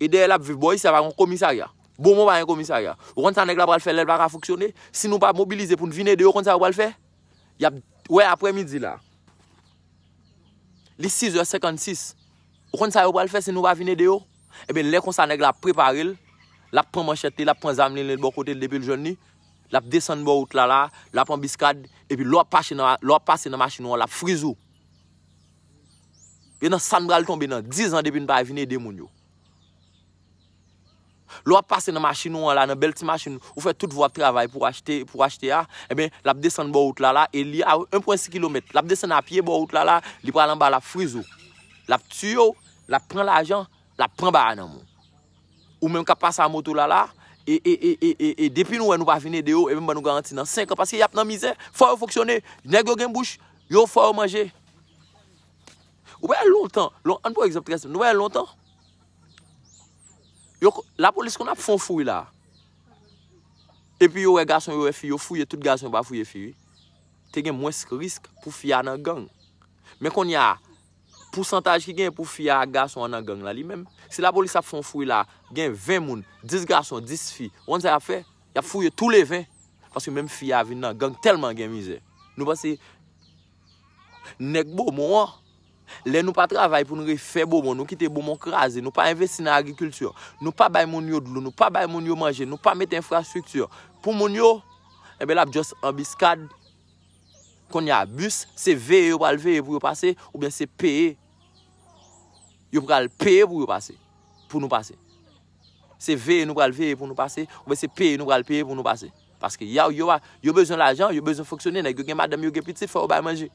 E dèyè l ap viv bò isi a pa gen komisarya. Bomon pa gen komisarya. Ou konn sa nèg la pral fè lè l pa ka fonksyone? Si nou pa mobilize pou n vin ede yo, ou konn sa yo pral fè? Y ap, wè aprèmidi la. Li sizè senkannsis. Ou konn sa yo pral fè si nou pa vin ede yo? Ebyen, lè konsa, nèg la ap prepare l, l ap pran manchèt li, l ap pran zam li, li bò kote l depi l jwenn li, l ap desann bò wout la la, l ap anbiskad, epi lè w ap pase nan, lè w ap pase nan machin ou an, l ap friz ou. E nan sa n pral tonbe nan diz an depi n pa vin ede moun yo. Lè w ap pase nan machin ou an la, nan bèl ti machin, ou fè tout vwa w ap travay pou achte, pou achte a, ebyen, l ap desann bò wout la la, e li a en pwen sis kilomèt. L ap desann a pye bò wout la la, li pral anba, l ap friz ou. L ap tiye w, l ap pran lajan, l ap pran bagay nan men w. Ou menm k ap pase a moto la la, e, e, e, e, e, e depi nou wè nou pa vin ede yo, ebyen, m ban nou garanti nan senk an, paske y ap nan mizè, fò yo fonksyone, nèg yo gen bouch, yo fò yo manje. Ou wè lontan, lon-, ann pran egzanp trè senp, nou wè lontan, yo, lapolis konn ap fè yon fouy la. Epi yo wè gason, yo wè fi, yo fouye tout gason, yo pa fouye fi, wi. Te gen mwens risk pou fi a nan gang. Men kounye a, pousantaj ki gen pou fi a ak gason an nan gang la, li menm, si lapolis ap fè yon fouy la, gen ven moun, dis gason, dis fi, ou konn sa y ap fè? Y ap fouye tou le ven. Paske menm fi a vin nan gang tèlman gen mizè. Nou panse nèg Bomon an, lè nou pa travay pou n refè Bomon, nou kite Bomon kraze, nou pa envesti nan agrikilti, nou pa bay moun yo dlo, nou pa bay moun yo manje, nou pa mete enfrastrikti pou moun yo, enben, l ap just anbiskad. Kounye a, bis, se veye yo pral veye pou yo pase, oubyen se peye yo pral peye pou yo pase. pou nou pase. Se veye nou pral veye pou nou pase, oubyen se peye nou pral peye pou nou pase. Paske ya, yo, a- yo bezwen lajan, yo bezwen fonksyone, nèg yo gen madanm, yo gen pitit, fò yo bay manje.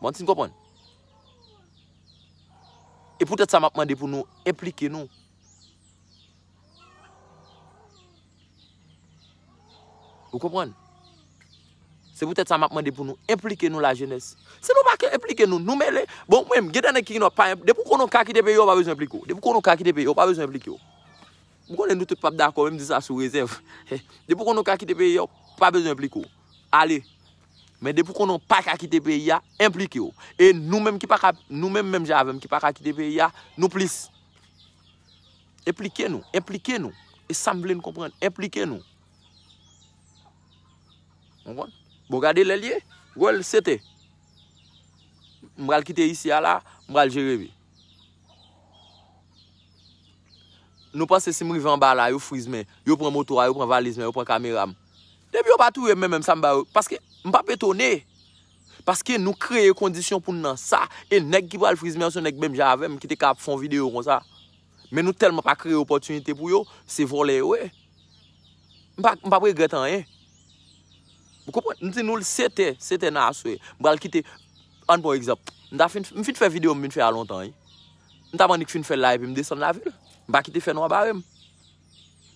Bon, ti n konprann. E poutèt sa, m ap mande pou nou enplike nou. Ou konprann? Se poutèt sa m ap mande pou nou enplike nou lajenès. Si nou pa ka enplike nou, nou mele. Bon, mwen, gen de nèg ki gen pa enp- depi w konnen w ka kite peyi a, w pa bezwen enplike w. Depi w konnen w ka kite peyi a, w pa bezwen enplike w. M konnen nou tout p ap dakò, men m di sa sou rezèv. Depi w konnen w ka kite peyi a, w pa bezwen enplike w. Ale. Men depi w konnen w pa ka kite peyi a, enplike w. E nou menm ki pa ka, nou menm, menm jan avè m ki pa ka kite peyi a, nou plis. Enplike nou, enplike nou. E sa m vle n konprann, enplike nou. Konprann? Bon, gade lè l ye. Wè l, sete. M pral kite isi a la, m pral Jeremi. Nou panse si m rive anba la, yo friz men, yo pran moto a, yo pran valiz men, yo pran kamera m. Depi yo pa touye m, men menm sa m ba yo. Paske m p ap etone. Paske nou kreye kondisyon pou n nan sa. E nèg ki pral friz men an, se yon nèg menm jan avè m ki te ka ap fè yon videyo konsa. Men nou tèlman pa kreye opòtinite pou yo, se vòlè yo ye. M pa, m p ap regrèt anyen. Ou konprann? M di nou l sete, sete nan aswè. M pral kite, ann pran egzanp. M ta fin, m fin fè videyo m vin fè a lontan, wi. M ta annik fin fè l la epi m desann lavil. M pa kite fènwa bare m.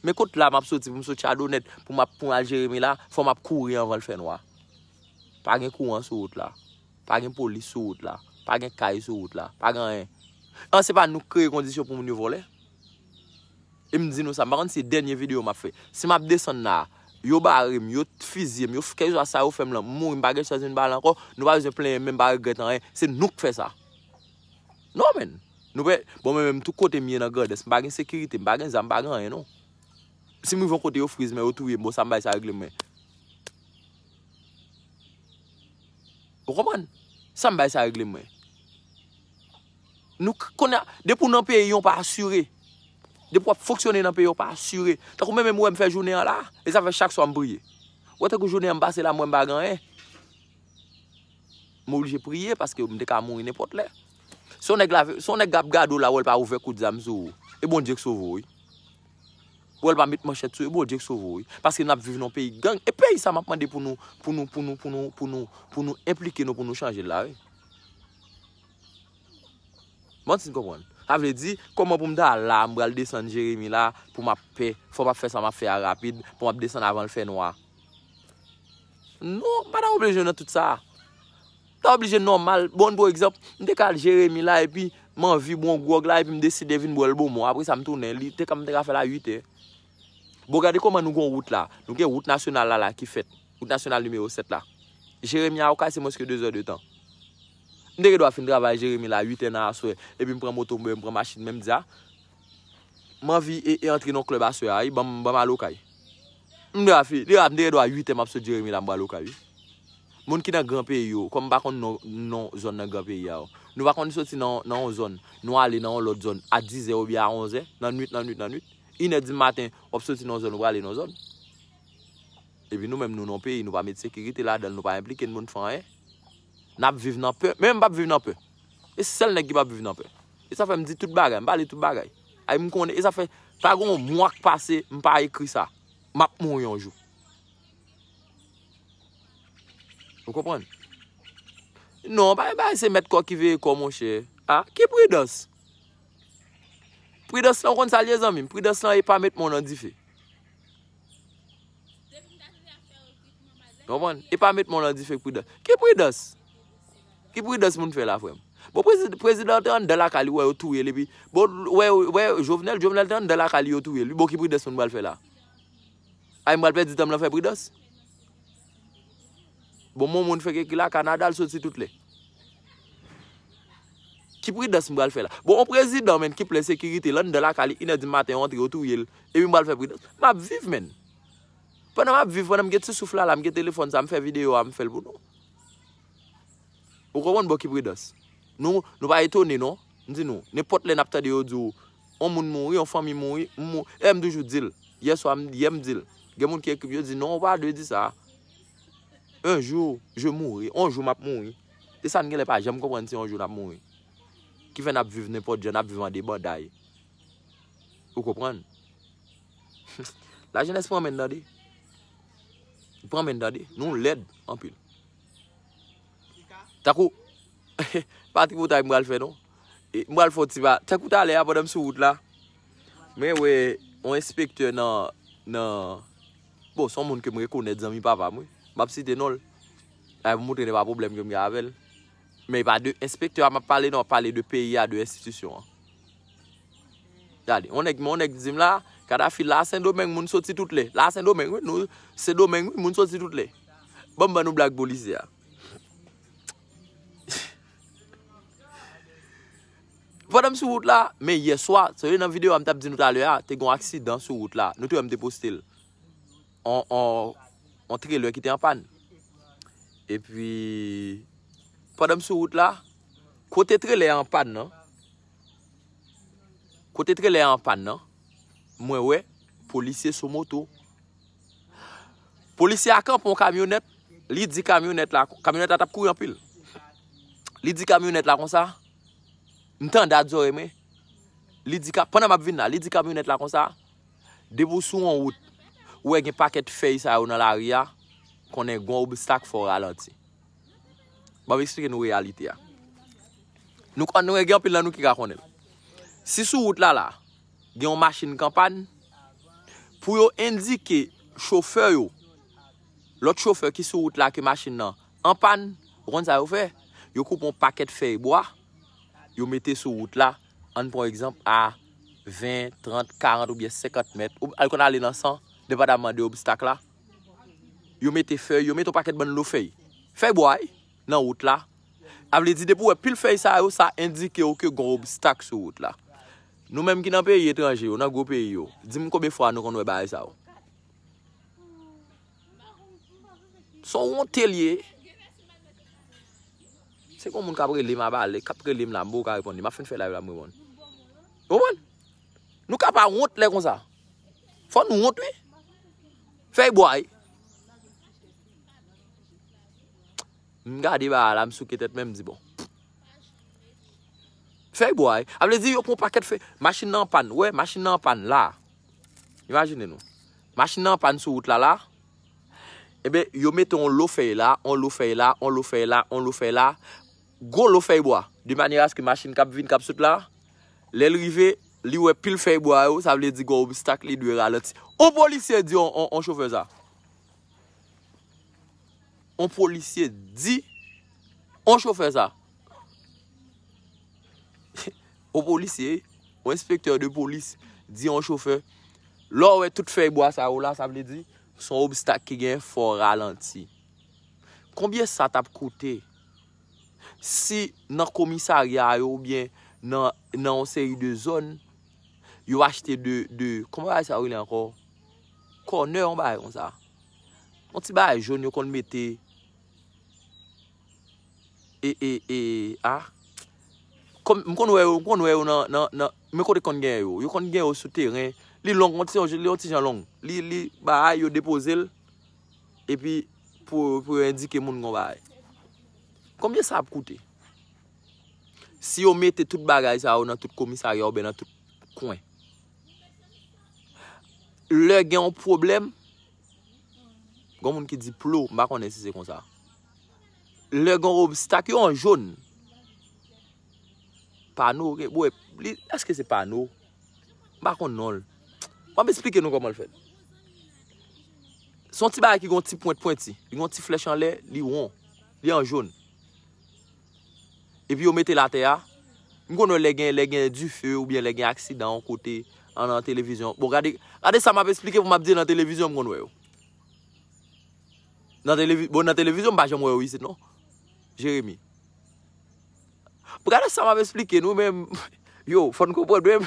Men kot la m ap soti pou m sot Chadonèt, pou m ap, pou m al Jeremi la, fò m ap kouri anvan l fènwa. Pa gen kouran sou wout la. Pa gen polis sou wout la. Pa gen kay sou wout la. Pa gen anyen. An, se pa nou k kreye kondisyon pou moun yo vòlè? E m di nou sa, m pa konn si se dènye videyo m ap fè. Si m ap desann la, yo bare m, yo fizye m, yo f- kèlkeswa sa yo fè m lan, m mouri, m pa gen chans vin pale ankò, nou pa bezwen plenyen m, men m pa regrèt anyen. Se nou k fè sa. Non, men. Nou pe, bon, mwen menm, tout kote m ye nan Grandans, m pa gen sekirite, m pa gen zam, m pa gen anyen, non. Si m rive yon kote, yo friz men, yo touye m, bon, sa m bay sa regle mwen. Ou konprann? Sa m bay sa regle mwen. Nou k- kounye a, depi w nan peyi, w pa asire. Depi w ap fonksyone nan peyi, w pa asire. Tankou mwen menm, ou wè m fè jounen an la, e sa fè chak swa m priye. Ou wè tankou jounen an m pase la, m wè m pa gen anyen. M oblije priye paske m te ka mouri nenpòt lè. Se yon nèg la, se yon nèg k ap gade w la, wè l pa ouvè kout zam sou ou. E Bondye k sove w, wi. Wè l pa met manchèt sou, e Bondye k sove w, wi. Paske n ap viv nan yon peyi gang. E peyi sa m ap mande pou nou, pou nou, pou nou, pou nou, pou nou, pou nou enplike nou, pou nou chanje l la, wi. Bon, si n konprann. Sa vle di, kòman pou m ta la, m pral desann Jeremi la, pou m ap pè, fò m ap fè sa m ap fè a rapid, pou m ap desann avan l fè nwa. Non, m pa ta oblije nan tout sa. M ta oblije nòmal. Bon, pou egzanp, m te ka al Jeremi la, epi m anvi bon gwòg la, epi m deside vin bwè l Bomon. Apre sa, m tounen. Li te ka, m te ka fè l a uit è. Bon, gade kòman nou gon wout la. Nou gen wout nasyonal la, la ki fèt. Wout nasyonal nimewo sèt la. Jeremi a Okay, se mwens ke de zè de tan. M te gen dwa fin travay Jeremi la uit è nan aswè. Epi m pran moto m, m pran machin, men m di a, m anvi e, e antre nan klèb aswè a, wi, ban m, ban m al Okay. M te afi, deja, m te gen dwa uit è m ap sot Jeremi la, m pral Okay, wi. Moun ki nan gran peyi yo, kòm m pa konn non, non zòn nan gran peyi a yo. Nou pa konn soti nan, nan yon zòn, nou ale nan yon lòt zòn a diz è oubyen a onz è, nan nwit, nan nwit, nan nwit. Inè di maten, w ap soti nan yon zòn, ou prale nan yon zòn. Epi nou menm, nou nan yon peyi, nou pa met sekirite ladan l, nou pa enplike n pou n fè anyen. N ap viv nan pè. Men m p ap viv nan pè. E sèl nèg ki p ap viv nan pè. E sa fè m di tout bagay, m pale tout bagay. Ay, m konnen, e sa fè, pa gen yon mwa k pase, m pa ekri sa. M ap mouri yon jou. Ou konprann? Non, pa, pa se mèt kò ki veye kò, monchè. A, ki pridans? Pridans lan, ou konn sa l ye, zanmi m? Pridans lan, e pa met men w nan dife. Ou konprann? E pa met men w nan dife k pridans. Ki pridans? Ki pridans moun fè la, frè m? Bon, prezi- prezidan an te anndan lakay li, wè yo touye l, epi, bon, wè, wè, Jovenel, Jovenel te anndan lakay li, yo touye l. Bon, ki pridans moun pral fè la? Ay, m pral pèdi tan m nan fè pridans? Bon, mon moun fèk ekri la, Kanada, l soti tout lè. Ki pridans m pral fè la? Bon, yon prezidan, menn, ki plen sekirite, l anndan lakay li, inè di maten, yo antre, yo touye l. Epi m pral fè pridans? M ap viv, menn. Pandan m ap viv, pandan m gen ti souf la, la, m gen telefòn sa, m fè videyo a, m fè l pou nou. Ou konprann, bon, ki pridans? Nou, nou pa etone, non. M di nou, nenpòt lè n ap tande yo di w, yon moun mouri, yon fanmi mouri, m mou- e m toujou di l. Yèswa, m, yè m di l. Gen moun ki ekri m, yo di, non, ou pa dwe di sa. Un jour, je mourrai. Yon jou, m ap mouri. E sa n genlè pa janm konprann si yon jou n ap mouri. Ki fè n ap viv nenpòt jan, n ap viv an debanday. Ou konprann? Lajenès pran men n tande. Pran men n tande. Nou lèd anpil. Tankou, pa tripotay m pral fè non. E, m pral fè yon ti ba. Tankou talè a pandan m sou wout la, mwen wè yon enspektè nan, nan, bon, se yon moun ke m rekonèt, zanmi papa m, wi. M ap site non l. Ay, pou montre n pa pwoblèm ke m gen avè l. Men e pa de enspektè a m ap pale non, m ap pale de peyi a, de enstitisyon an. Gade, yon nèg, yon nèg di m la, Kadafi la Sendomeng, moun soti tout lè. La Sendomeng, wi, nou, Sendomeng, wi, moun soti tout lè. Ban m ban nou blag polisye a. Pandan m sou wout la, men yè swa, se nan videyo a m t ap di nou talè a, te gen yon aksidan sou wout la. Nou te wè m te poste l. On, on, on trelè ki te an pàn. Epi, pandan m sou wout la, kote trelè a an pàn nan, kote trelè a an pàn nan, mwen wè polisye sou moto. Polisye a kanpe yon kamyonèt, li di kamyonèt la, kamyonèt la t ap kouri anpil. Li di kamyonèt la konsa, m tande ak zòrèy mwen, li di, ka- pandan m ap vin la, li di kamyonèt la konsa, depi w sou yon wout, ou wè gen pakèt fèy sa yo nan lari a, konnen gen yon obstak, fò w ralanti. Ban m eksplike nou reyalite a. Nou konn, nou gen anpil nan nou ki ka konnen l. Si sou wout la la, gen yon machin k an pàn, pou yo endike chofè yo, lòt chofè ki sou wout la ke machin nan an pàn, ou konn sa yo fè? Yo koupe yon pakèt fèy bwa, yo mete sou wout la, ann pran egzanp a ven, trant, karant oubyen senkant mèt, ou, al konn ale nan san, depandaman de obstak la. Yo mete fèy, yo mete yon pakèt bann lo fèy. Fèy bwa, wi, nan wout la. A vle di, depi w wè pil fèy sa yo, sa endike w ke gen yon obstak sou wout la. Nou menm ki nan peyi etranje yo, nan gwo peyi yo, di m konbyen fwa nou konn wè bagay sa yo? Se yon wonte l ye. Se gen yon moun k ap rele m a bale, k ap rele m la, m poko ka reponn li. M ap fin fè live la, m reponn. Ou konprann? Nou ka pa wont lè konsa. Fò nou wont, wi. Fèy bwa, wi. M gade bagay la, m souke tèt mwen, m di, bon. Fèy bwa, wi. A vle di, yo pran yon pakèt fèy. Machin nan an pàn. Wè, machin nan an pàn la. Imajine nou. Machin nan an pàn sou wout la, la. Enben, yo mete yon lo fèy la, yon lo fèy la, yon lo fèy la, yon lo fèy la. Gwo lo fèy bwa. De manyè aske machin k ap vin, k ap sot la, lè l rive, li wè pil fèy bwa yo, sa vle di gen yon obstak, li dwe ralanti. Yon polisye di yon, yon, yon chofè sa. Yon polisye di yon chofè sa. Yon polisye, yon enspektè de polis di yon chofè, lè w wè tout fèy bwa sa yo la, sa vle di, se yon obstak ki gen, fò w ralanti. Konbyen sa t ap koute si nan komisarya yo oubyen nan, nan yon seri de zòn, yo achte de, de, kòman bagay sa yo rele ankò? Kònè, yon bagay konsa. Yon ti bagay jòn yo konn mete, e, e, e, a. Kòm, m konn wè yo, m konn wè yo nan, nan, nan, men kote konn gen yo. Yo konn gen yo sou teren. Li long, yon ti, li yon ti jan long. Li, li, bagay, yo depoze l. Epi, pou, pou yo endike moun gon bagay. Konbyen sa ap koute? Si yo mete tout bagay sa yo nan tout komisarya oubyen nan tout kwen. Lè gen yon pwoblèm, gon moun ki di plo, m pa konnen si se konsa. Lè gen yon obstak, yo an jòn. Pano, gen, bwè, li, èske se pano? M pa konn non l. M ap esplike nou kòman l fèt. Se yon ti bagay ki gen yon ti pwent pwenti. Li gen yon ti flèch anlè, li won. Li an jòn. Epi yo mete l atè a. M konn wè lè gen, lè gen dife oubyen lè gen aksidan yon kote, an, nan televizyon. Bon, gade, gade sa m ap esplike pou m ap di nan televizyon m konn wè yo. Nan televi-, bon, nan televizyon m pa janm wè yo isit non. Jeremi. Bon, gade sa m ap esplike nou, men, yo, fò n konprann, men.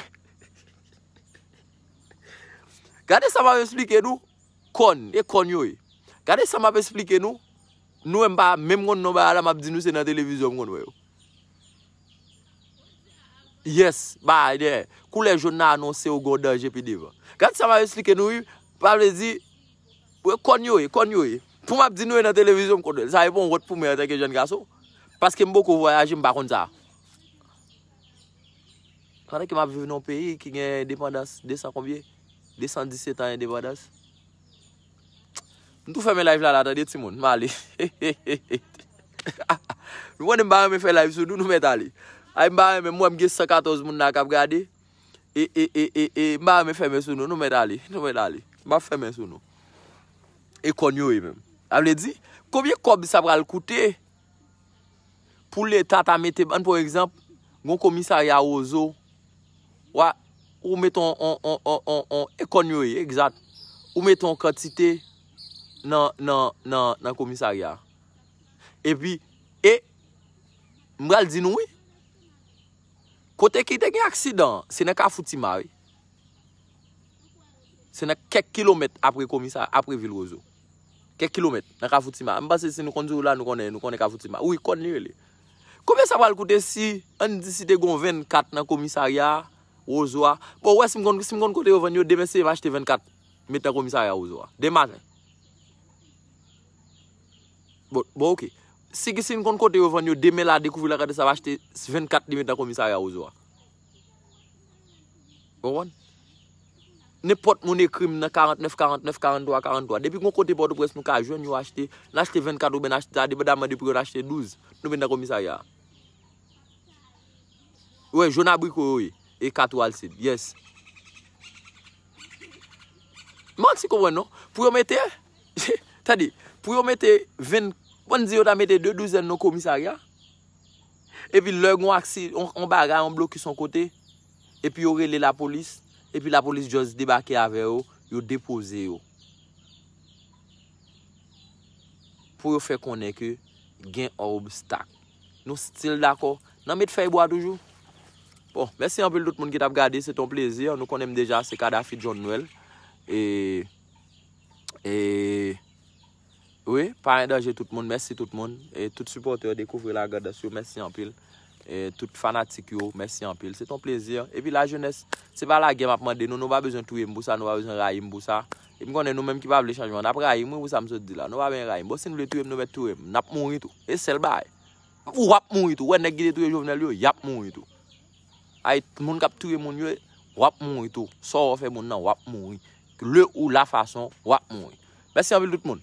Gade sa m ap esplike nou. Kòn, e kòn yo ye. Gade sa m ap esplike nou. Nou wè m pa menm konn non bagay la, m ap di nou se nan televizyon m konn wè yo. Yes, bagay dèyè. Koulè jòn nan anonse w gen yon danje pi devan. Gade sa m ap esplike nou, wi. Pa vle di, wi, kòn yo ye, kòn yo ye. Pou m ap di nou e nan televizyon m konn wè l. Sa e pa yon wont pou mwen antanke jèn gason. Paske m poko vwayaje, m pa konn sa. Pandan ke m ap viv nan yon peyi ki gen endepandans desan konbyen? Desan disèt an endepandans. M tou fèmen live la, la, tande, timoun, m ale. Nou konnen m pa renmen fè live sou nou, nou mèt ale. Ay, m pa renmen, m wè m gen san katòz moun la k ap gade. E, e, e, e, e, m pa renmen fèmen sou nou, nou mèt ale, nou mèt ale. M ap fèmen sou nou. E kòn yo ye menm. Sa vle di, konbyen kòb sa pral koute pou Leta ta mete, ann pran egzanp, gon komisarya Wozo, wa, ou mete on, on, on, on, on, on, e kòn yo ye, egzat. Ou mete on kantite nan, nan, nan, nan komisarya. Epi, e, m pral di nou wi, kote ki te gen aksidan an, se nan Kafou Tima, wi. Se nan kèk kilomèt apre komisa, apre vil Wozo. Kèk kilomèt, nan Kafou Tima. M panse si nou konn di w la, nou konnen, nou konnen Kafou Tima. Wi, kòn li rele. Konbyen sa pral koute si, ann di si te gon vennkat nan komisarya a, Wozo a? Bon, ou wè si m konn, si m konn kote yo vann yo, demen se m achte vennkat, met nan komisarya Wozo a. Demen maten. Bon, bon, oke. Si Gisin konn kote yo vann yo, demen la dekouvri la, gade sa, va achte vennkat li met nan komisarya Wozo a. Ou konprann? Nenpòt moun ekri m nan karantnèf, karantnèf, karanntwa, karanntwa. Depi gon kote Pòtoprens nou ka jwenn yo achte, n achte vennkat oubyen n achte sa, depandaman de pri yo, n achte douz. Nou met nan komisarya a. Wi, jòn abriko yo ye. E kat Walsid. Yes. M pa konn si konprann non. Pou yo mete, tande, pou yo mete ven, bon di yo ta mete de douzèn nan komisarya. Epi lè gon aksi, on, on bagay, on blokis on kote, epi yo rele lapolis, epi lapolis just debake avè yo, yo depoze yo. Pou yo fè konnen ke gen obstak. Nou still dakò. N a met fèy bwa toujou. Bon, mèsi anpil tout moun ki t ap gade, se t on plezi. Nou konnen m deja, se Kadhafi John Noël. E, e, wi, pa gen danje tout moun, mèsi tout moun. E tout sipòtè Dekouvri Lagandans yo, mèsi anpil. E tout fanatik yo, mèsi anpil. Se t on plezi. Epi lajenès, se pa lagè m ap mande nou, nou pa bezwen touye m pou sa, nou pa bezwen rayi m pou sa. E m konnen nou menm ki pa vle chanjman, n ap rayi m, wi, pou sa m sot di la. Nou pa bezwen rayi m. Bon, si n vle touye m, nou mèt touye m. N ap mouri tou. E sèl bagay. W ap mouri tou. Wè nèg ki te touye Jovenel yo, y ap mouri tou. Ay, moun k ap touye moun yo, w ap mouri tou. Sa w fè moun nan, w ap mouri. Le ou la fason, w ap mouri. Mèsi anpil tout moun.